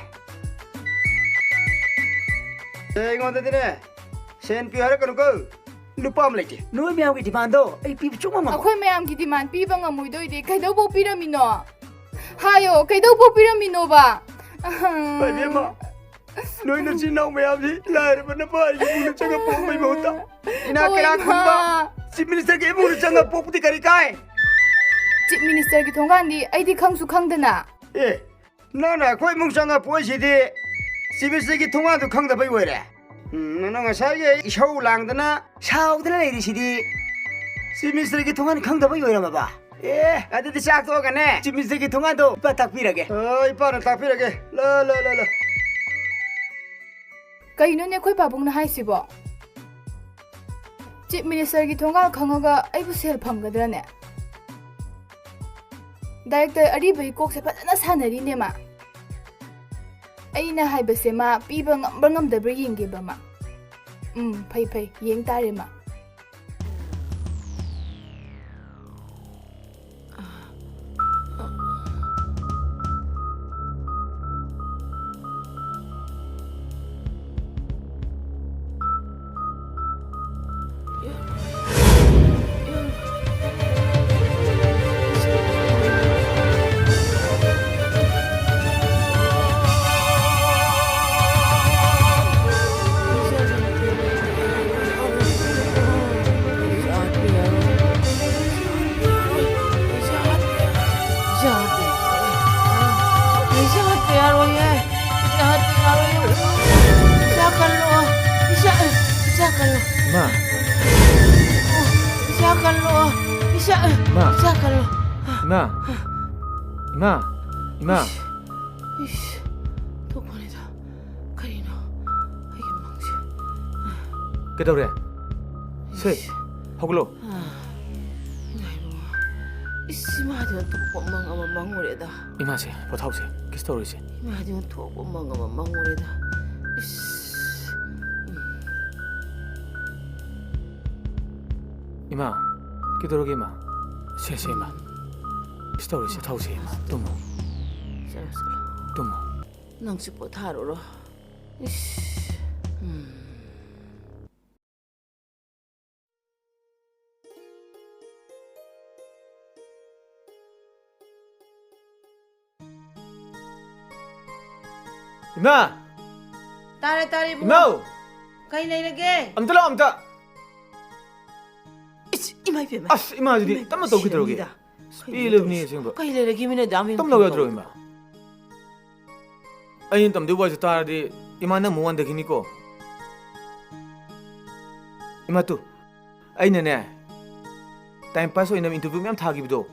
ꯑꯦ, ꯑꯩꯉꯣꯟꯗꯗꯤꯅꯦ, ꯁꯦꯟ ꯄꯤꯌꯨ ꯍꯥꯏꯔꯛꯀꯅꯨꯀꯣ꯫ ꯂꯨꯄꯥ ꯑꯃ ꯂꯩꯇꯦ꯫ ꯅꯣꯏ ꯃꯌꯥꯝꯒꯤ ꯗꯤꯃꯥꯟꯗꯣ ꯑꯩ ꯄꯤꯕ ꯁꯨꯡꯉꯝ ꯉꯝꯃꯣꯏ꯫ ꯑꯩꯈꯣꯏ ꯃꯌꯥꯝꯒꯤ ꯗꯤꯃꯥꯟ ꯄꯤꯕ ꯉꯝꯃꯣꯏꯗꯣꯏꯗꯤ ꯀꯩꯗꯧꯕꯧ ꯄꯤꯔꯝꯃꯤꯅꯣ? ꯍꯥꯏꯌꯣ, ꯀꯩꯗꯧꯕꯧ ꯄꯤꯔꯝꯃꯤꯅꯣꯕ? ꯏꯕꯦꯝꯃ, ꯅꯣꯏ ꯅꯆꯤꯟ ꯅꯅꯥꯎ ꯃꯌꯥꯝꯁꯤ ꯂꯥꯏꯔꯕ ꯅꯄꯥꯒꯤ ꯏꯃꯨꯡꯗ ꯆꯪꯉ ꯄꯣꯛꯄꯩ ꯃꯍꯨꯠꯇ ꯏꯅꯥꯛ ꯍꯣꯏ, ꯀꯩꯔꯥꯛ ꯈꯨꯟꯕ ꯏꯃꯥ꯫ ꯆꯤꯐ ꯃꯤꯅꯤꯁꯇꯔꯒꯤ ꯏꯃꯨꯡꯗ ꯆꯪꯉ ꯄꯣꯛꯄꯗꯤ ꯀꯔꯤ ꯀꯥꯏ? ꯆꯤꯐ ꯃꯤꯅꯤꯁꯇꯔꯒꯤ ꯊꯣꯡꯒꯥꯟꯗꯤ ꯑꯩꯗꯤ ꯈꯪꯁꯨ ꯈꯪꯗꯅ꯫ ꯑꯦ, ꯅꯪꯅ ꯑꯩꯈꯣꯏ ꯏꯃꯨꯡ ꯆꯪꯉ ꯄꯣꯛꯏꯁꯤꯗꯤ ꯆꯤꯐ ꯃꯤꯅꯤꯁꯇꯔꯒꯤ ꯊꯣꯡꯒꯥꯟꯗꯨ ꯈꯪꯗꯕꯩ ꯑꯣꯏꯔꯦ꯫ ꯎꯝ, ꯅꯪ ꯉꯁꯥꯏꯒꯤ ꯏꯁꯧ ꯂꯥꯡꯗꯅ ꯁꯥꯎꯗꯅ ꯂꯩꯔꯤꯁꯤꯗꯤ ꯆꯤꯐ ꯃꯤꯅꯤꯁꯇꯔꯒꯤ ꯊꯣꯡꯒꯥꯟ ꯈꯪꯗꯕꯩ ꯑꯣꯏꯔꯝꯃꯕ? ꯑꯦ, ꯑꯗꯨꯗꯤ ꯆꯥꯛ ꯇꯣꯛꯑꯒꯅꯦ ꯆꯤꯐ ꯃꯤꯅꯤꯁꯇꯔꯒꯤ ꯊꯣꯡꯒꯥꯟꯗꯣ ꯏꯄꯥ ꯇꯥꯛꯄꯤꯔꯒꯦ꯫ ꯑꯣ, ꯏꯄꯥꯅ ꯇꯥꯛꯄꯤꯔꯒꯦ꯫ ꯂꯥ, ꯂꯥ, ꯂꯥ, ꯂꯥ꯫ ꯀꯩꯅꯣꯅꯦ ꯑꯩꯈꯣꯏ ꯄꯥꯕꯨꯡꯅ ꯍꯥꯏꯁꯤꯕꯣ? ꯆꯤꯐ ꯃꯤꯅꯤꯁꯇꯔꯒꯤ ꯊꯣꯡꯒꯥꯜ ꯈꯪꯉꯒ ꯑꯩꯕꯨ ꯁꯦꯜ ꯐꯪꯒꯗ꯭ꯔꯅꯦ? ꯗꯥꯏꯔꯦꯛꯇꯔ ꯑꯔꯤꯕꯒꯤ ꯀꯣꯛꯁꯦ ꯐꯖꯅ ꯁꯥꯟꯅꯔꯤꯅꯦ ꯃꯥ꯫ ꯑꯩꯅ ꯍꯥꯏꯕꯁꯦ ꯃꯥ ꯄꯤꯕ ꯉꯝꯕ꯭ꯔꯥ ꯉꯝꯗꯕ꯭ꯔꯥ ꯌꯦꯡꯒꯦꯕ ꯃꯥ꯫ ꯎꯝ, ꯐꯩ, ꯐꯩ, ꯌꯦꯡ ꯇꯥꯔꯦ ꯃꯥ꯫ ꯀꯜꯂꯣ꯫ ꯏꯃꯥ꯫ ꯏꯁꯥ ꯀꯜꯂꯣ꯫ ꯏꯁꯥ, ꯏꯃꯥ꯫ ꯏꯁꯥ ꯀꯜꯂꯣ꯫ ꯏꯃꯥ꯫ ꯏꯃꯥ꯫ ꯏꯃꯥ꯫ ꯏꯁ, ꯏꯁ꯫ ꯊꯣꯛꯄꯅꯤꯗ꯫ ꯀꯔꯤꯅꯣ? ꯑꯩꯒꯤ ꯃꯪꯁꯦ꯫ ꯀꯩꯗꯧꯔꯦ? ꯁꯦ, ꯏꯁ꯫ ꯍꯧꯒꯠꯂꯣ꯫ ꯑꯥ꯫ ꯏꯃꯥ ꯏꯕꯨꯡꯉꯣ꯫ ꯏꯁ, ꯏꯃꯥꯗꯤ ꯑꯣꯟꯊꯣꯛꯄ ꯃꯪ ꯑꯃ ꯃꯪꯉꯨꯔꯦꯗ꯫ ꯏꯃꯥꯁꯦ, ꯄꯣꯊꯥꯎꯁꯦ꯫ ꯀꯩꯁꯨ ꯇꯧꯔꯣꯏꯁꯦ꯫ ꯏꯃꯥꯗꯤ ꯑꯣꯟꯊꯣꯛꯄ ꯃꯪ ꯑꯃ ꯃꯪꯉꯨꯔꯦꯗ꯫ ꯏꯁ꯫ ꯎꯝ꯫ ꯏꯃꯥ, ꯀꯩꯗꯧꯔꯒꯦ, ꯏꯃꯥ? ꯁꯦ, ꯁꯦ, ꯏꯃꯥ꯫ ꯀꯩꯁꯨ ꯇꯧꯔꯣꯏꯁꯦ, ꯊꯥꯎꯁꯦ, ꯏꯃꯥ꯫ ꯇꯨꯝꯃꯣ꯫ ꯆꯠꯂꯣ, ꯆꯠꯂꯣ꯫ ꯇꯨꯝꯃꯣ꯫ ꯅꯪꯁꯨ ꯄꯣꯊꯥꯔꯨꯔꯣ꯫ ꯏꯁ꯫ ꯎꯝ꯫ ꯏꯃꯥ! ꯇꯥꯔꯦ, ꯇꯥꯔꯦ, ꯏꯕꯨꯡꯉꯣ꯫ ꯏꯃꯥꯎ! ꯀꯩ ꯂꯩꯔꯒꯦ? ꯑꯝꯇ ꯂꯥꯛꯑꯣ, ꯑꯝꯇ꯫ ꯏꯁ, ꯏꯃꯥ ꯏꯕꯦꯝꯃ꯫ ꯑꯁ, ꯏꯃꯥꯁꯤꯗꯤ ꯏꯃꯥ ꯇꯞꯅ ꯇꯧ ꯀꯩꯗꯧꯔꯒꯦ? ꯁꯤꯔꯅꯤꯗ꯫ ꯏꯁ, ꯀꯩꯅꯣ ꯄꯦꯜꯂꯕꯅꯤ ꯇꯧꯔꯤꯁꯤ? ꯑꯁꯦꯡꯕ꯫ ꯀꯩ ꯂꯩꯔꯒꯦ ꯃꯤꯅ ꯑꯗꯨꯌꯥꯝ ꯌꯦꯡ ꯇꯞꯅ ꯂꯧ ꯌꯥꯗ꯭ꯔꯣ, ꯇꯧꯔꯤꯗꯣ? ꯏꯃꯥ? ꯑꯩꯅ ꯇꯝꯗꯣꯏ ꯋꯥꯁꯦ ꯇꯥꯔꯗꯤ ꯏꯃꯥ ꯅꯪ ꯑꯃꯨꯛ ꯋꯥꯟꯊꯈꯤꯅꯤꯀꯣ꯫ ꯏꯃꯥ ꯇꯨ, ꯑꯩꯅꯅꯦ, time pass ꯑꯣꯏꯅ interview ꯃꯌꯥꯝ ꯊꯥꯈꯤꯕꯗꯣ꯫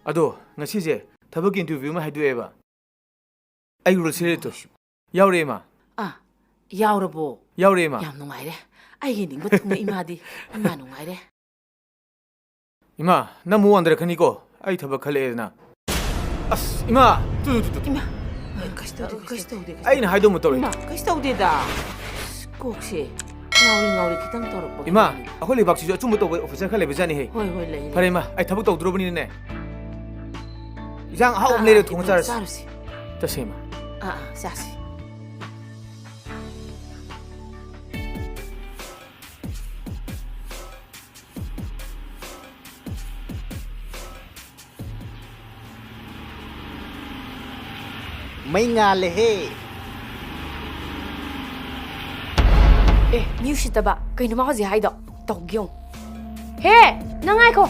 ꯑꯗꯣ ꯉꯁꯤꯁꯦ ꯊꯕꯛꯀꯤ interview ꯑꯃ ꯍꯥꯏꯗꯣꯛꯑꯦꯕ꯫ ꯑꯩ role series ꯇꯨ ꯌꯥꯎꯔꯦ, ꯏꯃꯥ꯫ ꯑꯥ, ꯌꯥꯎꯔꯕꯣ? ꯌꯥꯎꯔꯦ, ꯏꯃꯥ꯫ ꯌꯥꯝ ꯅꯨꯡꯉꯥꯏꯔꯦ꯫ ꯑꯩꯒꯤ ꯅꯤꯡꯕ ꯊꯨꯡꯅ ꯏꯃꯥꯗꯤ, ꯏꯃꯥ ꯅꯨꯡꯉꯥꯏꯔꯦ꯫ ꯏꯃꯥ, ꯅꯪ ꯑꯃꯨꯛ ꯋꯥꯟꯊꯔꯛꯀꯅꯤꯀꯣ꯫ ꯑꯩ ꯊꯕꯛ ꯈꯜꯂꯛꯑꯦꯗꯅ꯫ ꯑꯁ, ꯏꯃꯥ! Two, two, two, two. ꯏꯃꯥ, ꯀꯩꯁꯨ ꯇꯧꯗꯦ, ꯀꯩꯁꯨ ꯇꯧꯗꯦ, ꯀꯩꯁꯨ ꯑꯩꯅ ꯇꯧꯗꯦ꯫ ꯍꯥꯏꯗꯧ ꯑꯃ ꯇꯧꯔꯦ꯫ ꯏꯃꯥ, ꯀꯩꯁꯨ ꯇꯧꯗꯦꯗ꯫ ꯑꯁ, ꯀꯣꯛꯁꯦ ꯉꯥꯎꯔꯤ ꯉꯥꯎꯔꯤ ꯈꯤꯇꯪ ꯇꯧꯔꯛꯄꯒꯤ ꯏꯃꯥ, ꯋꯥꯅꯤꯗ꯫ ꯑꯩꯈꯣꯏ ꯂꯩꯕꯥꯛꯁꯤꯁꯨ ꯑꯆꯨꯝꯕ ꯇꯧꯕ officer ꯈꯔ ꯂꯩꯕꯖꯥꯠꯅꯤꯍꯦ꯫ ꯍꯣꯏ, ꯍꯣꯏ, ꯂꯩ, ꯂꯩ꯫ ꯐꯔꯦ, ꯏꯃꯥ, ꯑꯩ ꯊꯕꯛ ꯇꯧꯗ꯭ꯔꯕꯅꯤꯅꯅꯦ, ꯏꯟꯖꯥꯡ ꯑꯍꯥꯎꯕ ꯑꯃ ꯑꯥ, ꯂꯩꯔ ꯑꯥ, ꯊꯣꯡꯉ ꯏꯕꯨꯡ, ꯆꯥꯔꯁꯤ꯫ ꯆꯥꯔꯨꯁꯤ꯫ ꯆꯠꯁꯦ, ꯏꯃꯥ꯫ ꯑꯥ, ꯑꯥ, ꯆꯥꯁꯤ꯫ ꯃꯩ ꯉꯥꯜꯂꯦꯍꯦ꯫ ꯑꯦ, ꯃꯤ ꯎꯁꯤꯠꯇꯕ꯫ ꯀꯩꯅꯣ ꯃꯥ ꯍꯧꯖꯤꯛ ꯍꯥꯏꯗꯣ? ꯇꯧꯒꯦ ꯌꯦꯡꯉꯨ꯫ ꯍꯦ, ꯅꯪ ꯉꯥꯏꯈꯣ꯫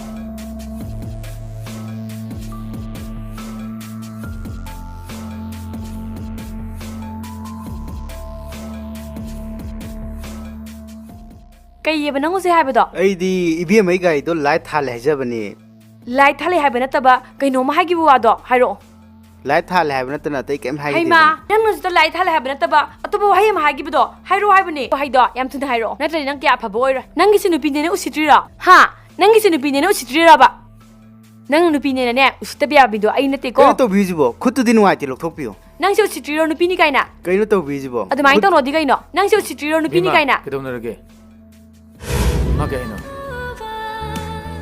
ꯀꯩꯌꯦꯕ ꯅꯪ ꯍꯧꯖꯤꯛ ꯍꯥꯏꯕꯗꯣ? ꯑꯩꯗꯤ ꯏꯕꯦꯝꯃꯩ ꯒꯥꯔꯤꯗꯣ ꯂꯥꯏꯠ ꯊꯥꯜꯂꯦ ꯍꯥꯏꯖꯕꯅꯦ꯫ ꯂꯥꯏꯠ ꯊꯥꯜꯂꯦ ꯍꯥꯏꯕ ꯅꯠꯇꯕ ꯀꯩꯅꯣꯝꯃ ꯍꯥꯏꯈꯤꯕ ꯋꯥꯗꯣ ꯍꯥꯏꯔꯛꯑꯣ꯫ ꯂꯥꯏꯠ ꯊꯥꯜꯂꯦ ꯍꯥꯏꯕ ꯅꯠꯇꯅ ꯑꯇꯩ ꯀꯩꯝ ꯍꯥꯏꯈꯤꯗꯦꯗꯅ꯫ ꯍꯩꯃꯥ, ꯅꯪꯅ ꯍꯧꯖꯤꯛꯇ ꯂꯥꯏꯠ ꯊꯥꯜꯂꯦ ꯍꯥꯏꯕ ꯅꯠꯇꯕ ꯑꯇꯣꯞꯄ ꯋꯥꯍꯩ ꯑꯃ ꯍꯥꯏꯈꯤꯕꯗꯣ ꯍꯥꯏꯔꯛꯑꯣ ꯍꯥꯏꯕꯅꯦ꯫ ꯋꯥꯍꯩꯗꯣ ꯌꯥꯝ ꯊꯨꯅ ꯍꯥꯏꯔꯛꯑꯣ, ꯅꯠꯇ꯭ꯔꯗꯤ ꯅꯪ ꯀꯌꯥ ꯑꯐꯕ ꯑꯣꯏꯔꯣꯏ꯫ ꯅꯪꯒꯤꯁꯨ ꯅꯨꯄꯤꯅꯦꯅ ꯎꯁꯤꯠꯇ꯭ꯔꯤꯔꯣ? ꯍꯥ? ꯅꯪꯒꯤꯁꯨ ꯅꯨꯄꯤꯅꯦꯅ ꯎꯁꯤꯠꯇ꯭ꯔꯤꯔꯕ? ꯅꯪ ꯅꯨꯄꯤꯅꯦꯅꯅꯦ ꯎꯁꯤꯠꯇꯕ ꯌꯥꯕꯤꯗꯣ ꯑꯩ ꯅꯠꯇꯦꯀꯣ꯫ ꯀꯩꯅꯣ ꯇꯧꯕꯤꯔꯤꯁꯤꯕꯣ? ꯈꯨꯠꯇꯨꯗꯤ ꯅꯨꯡꯉꯥꯏꯇꯦ, ꯂꯧꯊꯣꯛꯄꯤꯌꯣ꯫ ꯅꯪꯁꯦ ꯎꯁꯤꯠꯇ꯭ꯔꯤꯔꯣ ꯅꯨꯄꯤꯅꯤ ꯀꯥꯏꯅ? ꯀꯩꯅꯣ ꯇꯧꯕꯤꯔꯤꯁꯤꯕꯣ? ꯑꯗꯨꯃꯥꯏꯅ ꯈꯨꯠ- ꯇꯧꯅꯣꯗꯤ ꯀꯩꯅꯣ? ꯅꯪꯁꯦ ꯎꯁꯤꯠꯇ꯭ꯔꯤꯔꯣ ꯅꯨꯄꯤꯅꯤ ꯕꯦꯝꯃ, ꯀꯥꯏꯅ? ꯀꯩꯗꯧꯅꯔꯒꯦ? ꯃꯥ ꯀꯩ ꯍꯥꯏꯅꯣ?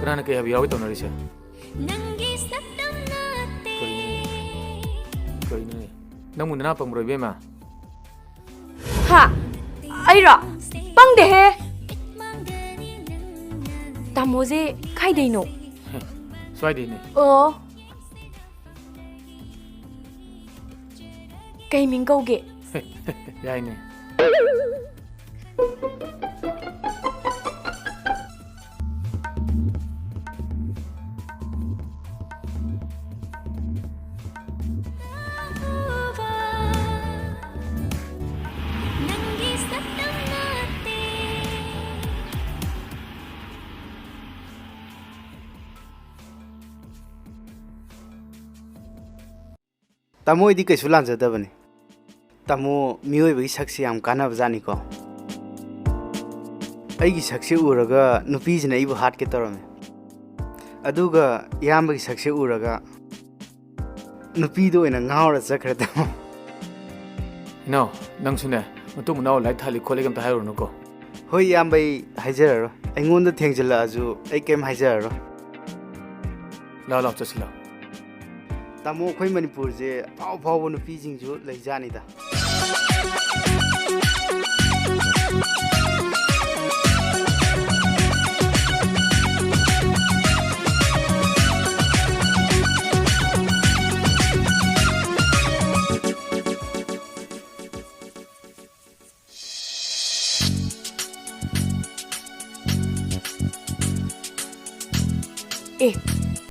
ꯀꯅꯥꯅ ꯀꯩ ꯍꯥꯏꯕ ꯌꯥꯎꯒꯦ ꯇꯧꯅꯔꯤꯁꯦ? ꯅꯪꯒꯤ ꯁꯛꯇꯝ ꯅꯠꯇꯦ꯫ ꯀꯩꯅꯣꯅꯦ? ꯀꯩꯅꯣꯅꯦ? ꯅꯪꯕꯨ ꯅꯅꯥ ꯄꯪꯕ꯭ꯔꯣ ꯏꯕꯦꯝꯃ? ꯍꯥ? ꯑꯩꯔꯣ? ꯄꯪꯗꯦꯍꯦ꯫ ꯇꯥꯃꯣꯁꯦ ꯀꯥꯏꯗꯩꯅꯣ? ꯁ꯭ꯋꯥꯏꯗꯩꯅꯦ꯫ ꯑꯣ꯫ ꯀꯩ ꯃꯤꯡ ꯀꯧꯒꯦ? ꯌꯥꯏꯅꯦ꯫ ꯇꯥꯃꯣ, ꯑꯩꯗꯤ ꯀꯩꯁꯨ ꯂꯥꯟꯖꯗꯕꯅꯤ꯫ ꯇꯥꯃꯣ, ꯃꯤꯑꯣꯏꯕꯒꯤ ꯁꯛꯁꯤ ꯌꯥꯝ ꯀꯥꯟꯅꯕꯖꯥꯠꯅꯤꯀꯣ꯫ ꯑꯩꯒꯤ ꯁꯛꯁꯤ ꯎꯔꯒ ꯅꯨꯄꯤꯁꯤꯅ ꯑꯩꯕꯨ ꯍꯥꯠꯀꯦ ꯇꯧꯔꯝꯃꯤ꯫ ꯑꯗꯨꯒ ꯏꯌꯥꯝꯕꯒꯤ ꯁꯛꯁꯤ ꯎꯔꯒ ꯅꯨꯄꯤꯗꯣ ꯑꯣꯏꯅ ꯉꯥꯎꯔ ꯆꯠꯈ꯭ꯔꯦ, ꯇꯥꯃꯣ꯫ ꯏꯅꯥꯎ, ꯅꯪꯁꯨꯅꯦ, ꯃꯇꯨꯡ ꯃꯅꯥꯎ ꯂꯥꯏꯔꯤꯛ ꯊꯥꯜꯂꯤ ꯈꯣꯠꯂꯤꯒ ꯑꯝꯇ ꯍꯥꯏꯔꯨꯔꯅꯨꯀꯣ꯫ ꯍꯣꯏ, ꯏꯌꯥꯝꯕ, ꯑꯩ ꯍꯥꯏꯖꯔꯔꯣꯏ꯫ ꯑꯩꯉꯣꯟꯗ ꯊꯦꯡꯖꯤꯜꯂꯛꯑꯁꯨ ꯑꯩ ꯀꯩꯝ ꯍꯥꯏꯖꯔꯔꯣꯏ꯫ ꯂꯥꯛꯑꯣ, ꯂꯥꯛꯑꯣ, ꯆꯠꯁꯤ ꯂꯥꯛꯑꯣ꯫ ꯇꯥꯃꯣ, ꯑꯩꯈꯣꯏ ꯃꯅꯤꯄꯨꯔꯁꯦ ꯑꯐꯥꯎ ꯑꯐꯥꯎꯕ ꯅꯨꯄꯤꯁꯤꯡꯁꯨ ꯂꯩꯖꯥꯠꯅꯤꯗ꯫ ꯑꯦ,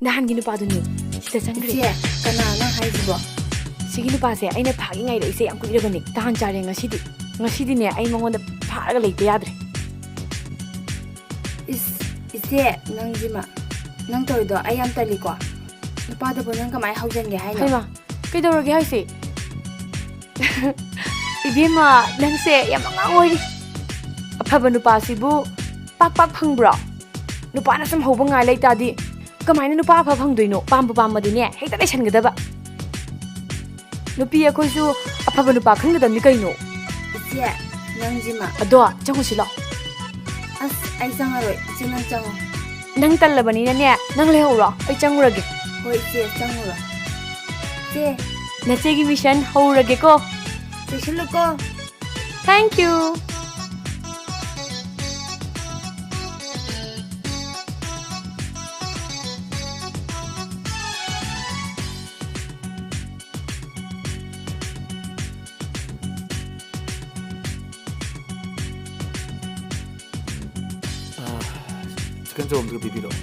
ꯅꯍꯥꯟꯒꯤ ꯅꯨꯄꯥꯗꯨꯅꯦ ꯁꯤꯗ ꯆꯪꯈ꯭ꯔꯦ꯫ ꯏꯆꯦ, ꯀꯅꯥꯅꯣ ꯍꯥꯏꯁꯤꯕꯣ? ꯁꯤꯒꯤ ꯅꯨꯄꯥꯁꯦ ꯑꯩꯅ ꯐꯥꯒꯦ ꯉꯥꯏꯔꯛꯏꯁꯦ ꯌꯥꯝ ꯀꯨꯏꯔꯕꯅꯦ꯫ ꯇꯥꯟ ꯆꯥꯔꯦ ꯉꯁꯤꯗꯤ꯫ ꯉꯁꯤꯗꯤꯅꯦ ꯑꯩ ꯃꯉꯣꯟꯗ ꯐꯥꯔꯒ ꯂꯩꯇ ꯌꯥꯗ꯭ꯔꯦ꯫ ꯏꯁ, ꯏꯆꯦ, ꯅꯪꯁꯤꯃ, ꯅꯪ ꯇꯧꯔꯤꯗꯣ ꯑꯩ ꯌꯥꯝ ꯇꯜꯂꯤꯀꯣ꯫ ꯅꯨꯄꯥꯗꯕꯨ ꯅꯪ ꯀꯃꯥꯏꯅ ꯍꯧꯖꯤꯟꯒꯦ ꯍꯥꯏꯅꯣ? ꯍꯩꯃꯥ, ꯀꯩꯗꯧꯔꯒꯦ ꯍꯥꯏꯁꯦ? ꯏꯕꯦꯝꯃ, ꯅꯪꯁꯦ ꯌꯥꯝ ꯑꯉꯥꯡ ꯑꯣꯏꯔꯤ꯫ ꯑꯐꯕ ꯅꯨꯄꯥꯁꯤꯕꯨ ꯄꯥꯛ ꯄꯥꯛ ꯐꯪꯕ꯭ꯔꯣ? ꯅꯨꯄꯥꯅ ꯁꯨꯝ ꯍꯧꯕ ꯉꯥꯏ ꯂꯩꯇꯥꯗꯤ ꯀꯃꯥꯏꯅ ꯅꯨꯄꯥ ꯑꯐꯕ ꯐꯪꯗꯣꯏꯅꯣ? ꯄꯥꯝꯕꯨ ꯄꯥꯝꯃꯗꯤꯅꯦ, ꯍꯦꯛꯇ ꯂꯩꯁꯟꯒꯗꯕ꯫ ꯅꯨꯄꯤ ꯑꯩꯈꯣꯏꯁꯨ ꯑꯐꯕ ꯅꯨꯄꯥ ꯈꯟꯒꯗꯕꯅꯤ ꯀꯩꯅꯣ꯫ ꯏꯆꯦ, ꯅꯪꯁꯤꯃ꯫ ꯑꯗꯣ, ꯆꯪꯉꯨꯁꯤ ꯂꯥꯛꯑꯣ꯫ ꯑꯁ, ꯑꯩ ꯆꯪꯉꯔꯣꯏ꯫ ꯏꯆꯦ, ꯅꯪ ꯆꯪꯉꯣ꯫ ꯅꯪ ꯇꯜꯂꯕꯅꯤꯅꯅꯦ, ꯅꯪ ꯂꯩꯍꯧꯔꯣ꯫ ꯑꯩ ꯆꯪꯉꯨꯔꯒꯦ꯫ ꯍꯣꯏ, ꯏꯆꯦ, ꯆꯪꯉꯨꯔꯣ꯫ ꯏꯆꯦ꯫ ꯅꯆꯦꯒꯤ mission ꯍꯧꯔꯒꯦꯀꯣ꯫ ꯆꯦꯛꯁꯤꯜꯂꯨꯀꯣ꯫ Thank you. Ah, chicken chop ꯑꯝꯇ ꯄꯤꯕꯤꯔꯛꯑꯣ꯫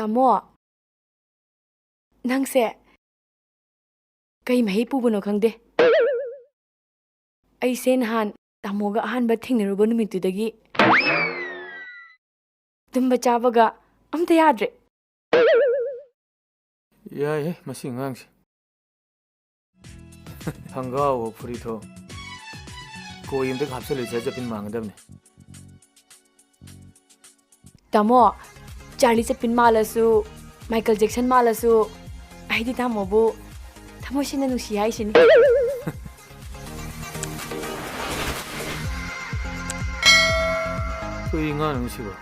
ꯇꯥꯃꯣ, ꯅꯪꯁꯦ ꯀꯩ ꯃꯍꯩ ꯄꯨꯕꯅꯣ ꯈꯪꯗꯦ꯫ ꯑꯩꯁꯦ ꯅꯍꯥꯟ ꯇꯥꯃꯣꯒ ꯑꯍꯥꯟꯕ ꯊꯦꯡꯅꯔꯨꯕ ꯅꯨꯃꯤꯠꯇꯨꯗꯒꯤ ꯇꯨꯝꯕ ꯆꯥꯕꯒ ꯑꯝꯇ ꯌꯥꯗ꯭ꯔꯦ꯫ ꯌꯥꯏꯍꯦ, ꯃꯁꯤ ꯑꯉꯥꯡꯁꯦ꯫ ꯈꯪꯒꯥꯎꯒ ꯐꯨꯔꯤꯠꯇꯣ ꯀꯣꯏ ꯑꯝꯇ ꯍꯥꯞꯆꯤꯜꯂꯨꯁꯦ, ꯖꯄꯤꯟ ꯃꯥꯟꯒꯗꯕꯅꯦ꯫ ꯇꯥꯃꯣ, ꯆꯥꯔꯂꯤ ꯆꯦꯄ꯭ꯂꯤꯟ ꯃꯥꯜꯂꯁꯨ, ꯃꯥꯏꯀꯦꯜ ꯖꯦꯛꯁꯟ ꯃꯥꯜꯂꯁꯨ, ꯑꯩꯗꯤ ꯇꯥꯃꯣꯕꯨ ꯊꯃꯣꯏ ꯁꯦꯡꯅ ꯅꯨꯡꯁꯤ ꯍꯥꯏꯁꯤꯅꯤ꯫ ꯀꯨꯏ ꯉꯥꯡꯅꯨ ꯁꯤꯕꯣ꯫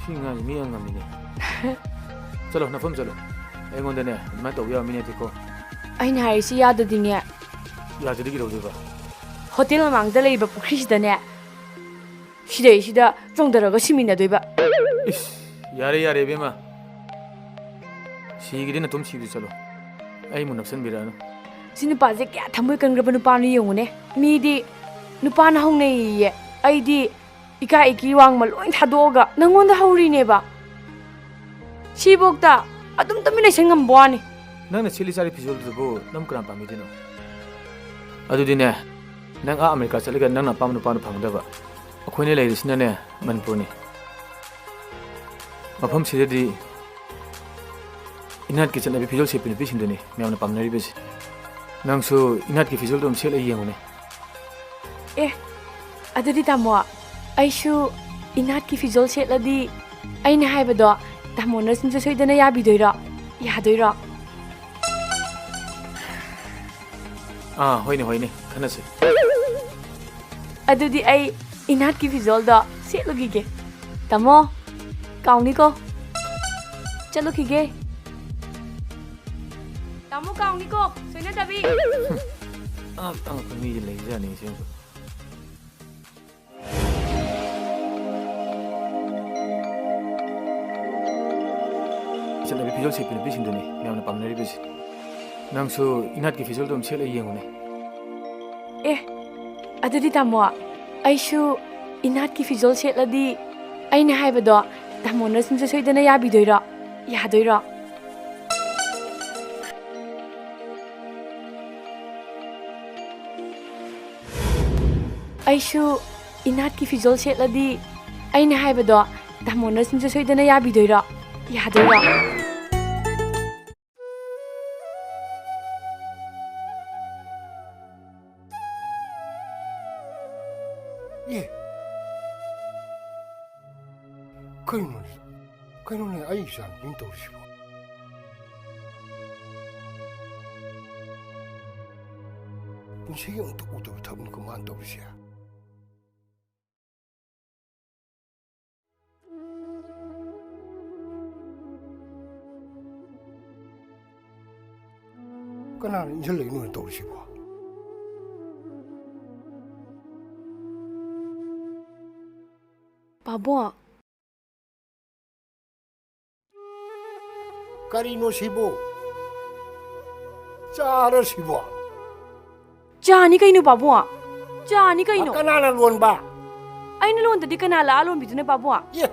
ꯁꯤ ꯉꯥꯡꯁꯤ ꯃꯤ ꯌꯥꯝ ꯉꯝꯃꯤꯅꯦ꯫ ꯆꯠꯂꯣ, ꯅꯐꯝ ꯆꯠꯂꯣ꯫ ꯑꯩꯉꯣꯟꯗꯅꯦ ꯑꯗꯨꯃꯥꯏꯅ ꯇꯧꯕ ꯌꯥꯕ ꯃꯤ ꯅꯠꯇꯦꯀꯣ꯫ ꯑꯩꯅ ꯍꯥꯏꯔꯤꯁꯤ ꯌꯥꯗꯗꯤꯅꯦ꯫ ꯌꯥꯗꯗꯤ ꯀꯩꯗꯧꯗꯣꯏꯕ? ꯍꯣꯇꯦꯜ ꯃꯃꯥꯡꯗ ꯂꯩꯕ ꯄꯨꯈ꯭ꯔꯤꯁꯤꯗꯅꯦ, ꯁꯤꯗꯩꯁꯤꯗ ꯆꯣꯡꯊꯔꯒ ꯁꯤꯃꯤꯟꯅꯗꯣꯏꯕ꯫ ꯏꯁ, ꯌꯥꯔꯦ, ꯌꯥꯔꯦ, ꯏꯕꯦꯝꯃ꯫ ꯁꯤꯒꯤꯗꯤ ꯅꯇꯣꯝ ꯁꯤꯕꯗꯤ ꯆꯠꯂꯣ꯫ ꯑꯩ ꯑꯃꯨꯛ ꯅꯞꯁꯟꯕꯤꯔꯛꯑꯅꯨ꯫ ꯁꯤ ꯅꯨꯄꯥꯁꯦ ꯀꯌꯥ ꯊꯃꯣꯏ ꯀꯟꯈ꯭ꯔꯕ ꯅꯨꯄꯥꯅꯣ ꯌꯦꯡꯉꯨꯅꯦ꯫ ꯃꯤꯗꯤ ꯅꯨꯄꯥꯅ ꯍꯧꯅꯩꯌꯦ꯫ ꯑꯩꯗꯤ ꯏꯀꯥꯏ ꯏꯀꯤ ꯋꯥꯡꯃ ꯂꯣꯏ ꯊꯥꯗꯣꯛꯑꯒ ꯅꯪꯉꯣꯟꯗ ꯍꯧꯔꯤꯅꯦꯕ꯫ ꯁꯤꯐꯧꯇ ꯑꯗꯨꯝ ꯇꯨꯃꯤꯟ ꯂꯩꯁꯟ ꯉꯝꯕ ꯋꯥꯅꯤ꯫ ꯅꯪꯅ ꯁꯦꯠꯂꯤ ꯆꯥꯔꯤ ꯐꯤꯖꯣꯜꯗꯨꯕꯨ ꯅꯪ ꯀꯅꯥ ꯄꯥꯝꯕꯤꯗꯣꯏꯅꯣ? ꯑꯗꯨꯗꯤꯅꯦ, ꯅꯪ ꯑꯥ ꯑꯃꯦꯔꯤꯀꯥ ꯆꯠꯂꯒ ꯅꯪꯅ ꯑꯄꯥꯝꯕ ꯅꯨꯄꯥꯗꯣ ꯐꯪꯒꯗꯕ꯫ ꯑꯩꯈꯣꯏꯅ ꯂꯩꯔꯤꯁꯤꯅꯅꯦ, ꯃꯅꯤꯄꯨꯔꯅꯤ꯫ ꯃꯐꯝꯁꯤꯗꯗꯤ ꯏꯅꯥꯠꯀꯤ ꯆꯠꯅꯕꯤ ꯐꯤꯖꯣꯜ ꯁꯦꯠꯄꯤ ꯅꯨꯄꯤꯁꯤꯡꯗꯨꯅꯤ ꯃꯌꯥꯝꯅ ꯄꯥꯝꯅꯔꯤꯕꯁꯤ꯫ ꯅꯪꯁꯨ ꯏꯅꯥꯠꯀꯤ ꯐꯤꯖꯣꯜꯗꯣ ꯑꯗꯨꯝ ꯁꯦꯠꯂ ꯌꯦꯡꯉꯨꯅꯦ꯫ ꯑꯦ, ꯑꯗꯨꯗꯤ ꯇꯥꯃꯣ, ꯑꯩꯁꯨ ꯏꯅꯥꯠꯀꯤ ꯐꯤꯖꯣꯜ ꯁꯦꯠꯂꯗꯤ ꯑꯩꯅ ꯍꯥꯏꯕꯗꯣ ꯇꯥꯃꯣꯅ ꯁꯨꯡꯁꯣꯏ ꯁꯣꯏꯗꯅ ꯌꯥꯕꯤꯗꯣꯏꯔꯣ? ꯌꯥꯗꯣꯏꯔꯣ? ꯑꯥ, ꯍꯣꯏꯅꯦ, ꯍꯣꯏꯅꯦ, ꯈꯟꯅꯁꯦ꯫ ꯑꯗꯨꯗꯤ ꯑꯩ ꯏꯅꯥꯠꯀꯤ ꯐꯤꯖꯣꯜꯗꯣ ꯁꯦꯠꯂꯨꯈꯤꯒꯦ꯫ ꯇꯥꯃꯣ, ꯀꯥꯎꯅꯤꯀꯣ꯫ ꯆꯠꯂꯨꯈꯤꯒꯦ꯫ ꯇꯥꯃꯣ, ꯀꯥꯎꯅꯤꯀꯣ, ꯁꯣꯏꯅꯗꯕꯤ꯫ ꯑꯥ, ꯑꯉꯛꯄ ꯃꯤꯗꯤ ꯂꯩꯖꯥꯠꯅꯤ ꯑꯁꯦꯡꯕ꯫ ꯆꯠꯅꯕꯤ ꯐꯤꯖꯣꯜ ꯁꯦꯠꯄꯤ ꯅꯨꯄꯤꯁꯤꯡꯗꯨꯅꯤ ꯃꯌꯥꯝꯅ ꯄꯥꯝꯅꯔꯤꯕꯁꯤ꯫ ꯅꯪꯁꯨ ꯏꯅꯥꯠꯀꯤ ꯐꯤꯖꯣꯜꯗꯣ ꯑꯗꯨꯝ ꯁꯦꯠꯂ ꯌꯦꯡꯉꯨꯅꯦ꯫ ꯑꯦ, ꯑꯗꯨꯗꯤ ꯇꯥꯃꯣ, ꯑꯩꯁꯨ ꯏꯅꯥꯠꯀꯤ ꯐꯤꯖꯣꯜ ꯁꯦꯠꯂꯗꯤ ꯑꯩꯅ ꯍꯥꯏꯕꯗꯣ ꯇꯥꯃꯣꯅ ꯁꯨꯡꯁꯣꯏ ꯁꯣꯏꯗꯅ ꯌꯥꯕꯤꯗꯣꯏꯔꯣ? ꯌꯥꯗꯣꯏꯔꯣ? ꯑꯩꯁꯨ ꯏꯅꯥꯠꯀꯤ ꯐꯤꯖꯣꯜ ꯁꯦꯠꯂꯗꯤ ꯑꯩꯅ ꯍꯥꯏꯕꯗꯣ ꯇꯥꯃꯣꯅ ꯁꯨꯡꯁꯣꯏ ꯁꯣꯏꯗꯅ ꯌꯥꯕꯤꯗꯣꯏꯔꯣ? ꯌꯥꯗꯣꯏꯔꯣ? ꯑꯦ, ꯀꯩꯅꯣꯅꯦ, ꯀꯩꯅꯣꯅꯦ ꯑꯩ ꯏꯆꯥꯅꯨꯄꯤꯅ ꯇꯧꯔꯤꯁꯤꯕꯣ? ꯄꯨꯟꯁꯤꯒꯤ ꯑꯃꯨꯛꯇ ꯎꯗꯕ ꯊꯕꯛꯅꯤꯀꯣ ꯃꯥꯅ ꯇꯧꯔꯤꯁꯦ꯫ ꯀꯅꯥꯅ ꯏꯟꯁꯤꯜꯂꯛꯏꯅꯣ ꯇꯧꯔꯤꯁꯤꯕꯣ? ꯄꯥꯕꯨꯡ꯫ ꯀꯔꯤꯅꯣ ꯁꯤꯕꯨ? ꯆꯥꯔ ꯁꯤꯕꯣ? ꯆꯥꯅꯤ ꯀꯩꯅꯣ, ꯄꯥꯕꯨꯡ꯫ ꯆꯥꯅꯤ ꯀꯩꯅꯣ꯫ ꯀꯅꯥꯅ ꯂꯣꯟꯕ? ꯑꯩꯅ ꯂꯣꯟꯗꯗꯤ ꯀꯅꯥ ꯂꯥꯛꯑ ꯂꯣꯟꯕꯤꯗꯣꯏꯅꯣ, ꯄꯥꯕꯨꯡ? ꯑꯦ,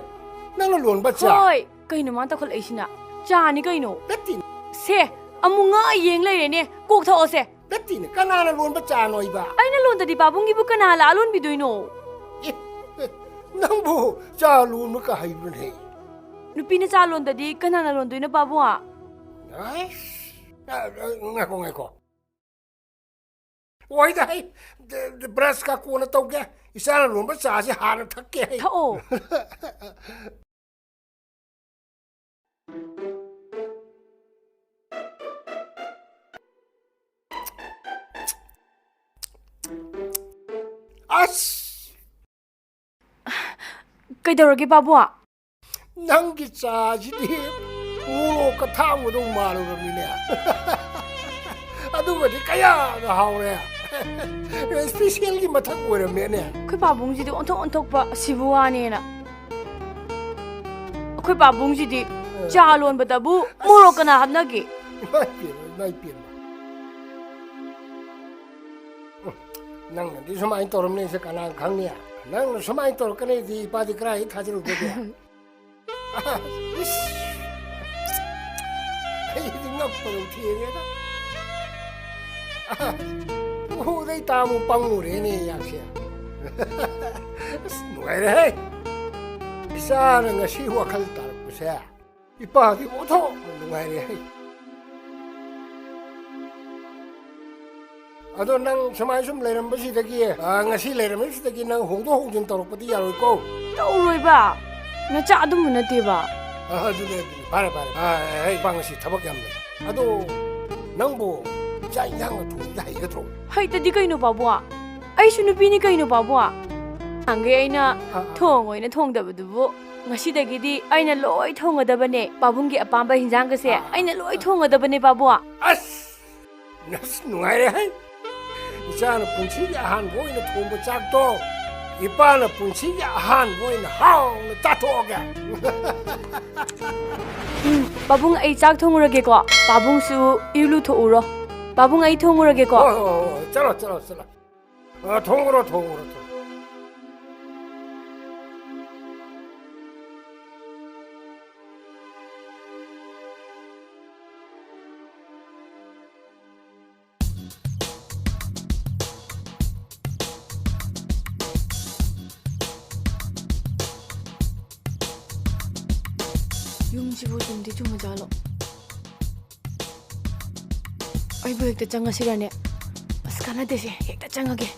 ꯅꯪꯅ ꯂꯣꯟꯕ ꯆꯥ? ꯍꯣꯏ, ꯀꯩꯅꯣ ꯃꯥꯅ ꯇꯧꯈꯠꯂꯛꯏꯁꯤꯅ? ꯆꯥꯅꯤ ꯀꯩꯅꯣ꯫ ꯅꯠꯇꯦ꯫ ꯁꯦ, ꯑꯃꯨꯛ ꯉꯛꯑ ꯌꯦꯡ ꯂꯩꯔꯦꯅꯦ꯫ ꯀꯣꯛ ꯊꯛꯑꯣꯁꯦ꯫ ꯅꯠꯇꯦꯅꯦ, ꯀꯅꯥꯅ ꯂꯣꯟꯕ ꯆꯥꯅꯣ ꯑꯩꯕ? ꯑꯩꯅ ꯂꯣꯟꯗꯗꯤ ꯄꯥꯕꯨꯡꯒꯤꯕꯨ ꯀꯅꯥ ꯂꯥꯛꯑ ꯂꯣꯟꯕꯤꯗꯣꯏꯅꯣ? ꯑꯦ, ꯅꯪꯕꯨ ꯆꯥ ꯂꯣꯟꯕꯒ ꯍꯩꯕ꯭ꯔꯅꯦ? ꯅꯨꯄꯤꯅ ꯆꯥ ꯂꯣꯟꯗꯗꯤ ꯀꯅꯥꯅ ꯂꯣꯟꯗꯣꯏꯅꯣ, ꯄꯥꯕꯨꯡ? ꯑꯁ, ꯑ, ꯑ, ꯉꯥꯏꯈꯣ, ꯉꯥꯏꯈꯣ꯫ ꯍꯣꯏꯗ, ꯑꯩ ꯕ꯭ꯔꯁꯀ ꯀꯣꯟꯅ ꯇꯧꯒꯦ꯫ ꯏꯆꯥꯅ ꯂꯣꯟꯕ ꯆꯥꯁꯦ ꯍꯥꯟꯅ ꯊꯛꯀꯦ ꯑꯩ꯫ ꯊꯛꯑꯣ꯫ ꯑꯁ! ꯀꯩꯗꯧꯔꯒꯦ, ꯄꯥꯕꯨꯡ? ꯅꯪꯒꯤ ꯆꯥꯁꯤꯗꯤ ꯃꯣꯔꯣꯛꯀ ꯊꯥꯛꯑꯝꯒꯗꯧ ꯃꯥꯜꯂꯨꯔꯕꯅꯤꯅꯦ꯫ ꯑꯗꯨꯒꯗꯤ ꯀꯌꯥꯗ ꯍꯥꯎꯔꯦ꯫ ꯏꯁꯄꯤꯁꯦꯜꯒꯤ ꯃꯊꯛ ꯑꯣꯏꯔꯝꯃꯦꯅꯦ꯫ ꯑꯩꯈꯣꯏ ꯄꯥꯕꯨꯡꯁꯤꯗꯤ ꯑꯣꯟꯊꯣꯛ ꯑꯣꯟꯊꯣꯛꯄ ꯑꯁꯤꯕꯨ ꯋꯥꯅꯦꯅ꯫ ꯑꯩꯈꯣꯏ ꯄꯥꯕꯨꯡꯁꯤꯗꯤ ꯑꯦ꯫ ꯆꯥ ꯂꯣꯟꯕꯗꯕꯨ ꯃꯣꯔꯣꯛ ꯀꯅꯥ ꯍꯥꯞꯅꯒꯦ? ꯏꯃꯥꯏ ꯄꯦꯝꯃ, ꯏꯃꯥꯏ ꯄꯦꯝꯃ꯫ ꯅꯪꯅꯗꯤ ꯁꯨꯃꯥꯏꯅ ꯇꯧꯔꯝꯅꯤꯁꯦ ꯀꯅꯥꯅ ꯈꯪꯅꯤ? ꯅꯪꯅ ꯁꯨꯃꯥꯏꯅ ꯇꯧꯔꯛꯀꯅꯤꯗꯤ ꯏꯄꯥꯗꯤ ꯀꯗꯥꯏꯗꯒꯤ ꯊꯥꯖꯔꯨꯗꯒꯦ? ꯏꯁ! ꯑꯩꯗꯤ ꯉꯛꯄꯗ ꯊꯦꯡꯉꯦꯗ꯫ ꯎꯗꯩ ꯇꯥꯃꯨ ꯄꯪꯉꯨꯔꯦꯅꯦ ꯌꯥꯝꯁꯦ꯫ ꯑꯁ, ꯅꯨꯡꯉꯥꯏꯔꯦꯍꯦ꯫ ꯏꯆꯥꯅ ꯉꯁꯤ ꯋꯥꯈꯜ ꯇꯥꯔꯛꯄꯁꯦ꯫ ꯏꯄꯥꯗꯤ ꯑꯣꯟꯊꯣꯛꯅ ꯅꯨꯡꯉꯥꯏꯔꯦ ꯍꯩ꯫ ꯑꯗꯣ ꯅꯪ ꯁꯨꯃꯥꯏ ꯁꯨꯝ ꯂꯩꯔꯝꯕꯁꯤꯗꯒꯤ, ꯑ, ꯉꯁꯤ ꯂꯩꯔꯝꯕꯁꯤꯗꯒꯤ ꯅꯪ ꯍꯣꯡꯗꯣꯛ ꯍꯣꯡꯖꯤꯟ ꯇꯧꯔꯛꯄꯗꯤ ꯌꯥꯔꯣꯏꯀꯣ? ꯇꯧꯔꯣꯏꯕ꯫ ꯅꯆꯥ ꯑꯗꯨꯝꯕ ꯅꯠꯇꯦꯕ꯫ ꯑ, ꯑꯗꯨꯅꯦ, ꯑꯗꯨꯅꯦ꯫ ꯐꯔꯦ, ꯐꯔꯦ꯫ ꯑ, ꯑꯩ ꯄꯥ ꯉꯁꯤ ꯊꯕꯛ ꯌꯥꯝ ꯂꯩ꯫ ꯑꯗꯣ ꯅꯪꯕꯨ ꯆꯥꯛ ꯏꯟꯖꯥꯡꯒ ꯊꯣꯡꯕꯗꯤ ꯍꯩꯒꯗ꯭ꯔꯣ? ꯍꯩꯇꯗꯤ ꯀꯩꯅꯣ, ꯄꯥꯕꯨꯡ? ꯑꯩꯁꯨ ꯅꯨꯄꯤꯅꯤ ꯀꯩꯅꯣ, ꯄꯥꯕꯨꯡ꯫ ꯅꯍꯥꯟꯈꯩ ꯑꯩꯅ ꯑ, ꯑ꯫ ꯊꯣꯡ ꯑꯣꯏꯅ ꯊꯣꯡꯗꯕꯗꯨꯕꯨ, ꯉꯁꯤꯗꯒꯤꯗꯤ ꯑꯩꯅ ꯂꯣꯏ ꯊꯣꯡꯒꯗꯕꯅꯦ꯫ ꯄꯥꯕꯨꯡꯒꯤ ꯑꯄꯥꯝꯕ ꯍꯤꯟꯖꯥꯡꯒꯁꯦ ꯑ, ꯑ, ꯑꯩꯅ ꯂꯣꯏ ꯑ꯫ ꯊꯣꯡꯒꯗꯕꯅꯦ, ꯄꯥꯕꯨꯡ꯫ ꯑꯁ! ꯑꯁ, ꯅꯨꯡꯉꯥꯏꯔꯦ ꯍꯦ! ꯏꯆꯥꯅ ꯄꯨꯟꯁꯤꯒꯤ ꯑꯍꯥꯟꯕ ꯑꯣꯏꯅ ꯊꯣꯡꯕ ꯆꯥꯛꯇꯣ ꯏꯄꯥꯅ ꯄꯨꯟꯁꯤꯒꯤ ꯑꯍꯥꯟꯕ ꯑꯣꯏꯅ ꯍꯥꯎꯅ ꯆꯥꯊꯣꯛꯑꯒꯦ꯫ ꯎꯝ, ꯄꯥꯕꯨꯡ, ꯑꯩ ꯆꯥꯛ ꯊꯣꯡꯉꯨꯔꯒꯦꯀꯣ꯫ ꯄꯥꯕꯨꯡꯁꯨ ꯏꯔꯨ ꯂꯨꯊꯣꯛꯎꯔꯣ꯫ ꯄꯥꯕꯨꯡ, ꯑꯩ ꯊꯣꯡꯉꯨꯔꯒꯦꯀꯣ꯫ ꯍꯣꯏ, ꯍꯣꯏ, ꯍꯣꯏ, ꯍꯣꯏ꯫ ꯆꯠꯂꯣ, ꯆꯠꯂꯣ, ꯆꯠꯂꯣ꯫ ꯑ, ꯊꯣꯡꯉꯨꯔꯣ, ꯊꯣꯡꯉꯨꯔꯣ, ꯊꯣꯡꯉꯨꯔꯣ꯫ ꯌꯨꯝꯁꯤꯕꯨ ꯆꯨꯝꯗꯤ ꯆꯨꯝꯃꯖꯥꯠꯂꯣ? ꯑꯩꯕꯨ ꯍꯦꯛꯇ ꯆꯪꯉꯁꯤꯔꯅꯦ? ꯑꯁ, ꯀꯥꯟꯅꯗꯦꯁꯦ, ꯍꯦꯛꯇ ꯆꯪꯉꯒꯦ꯫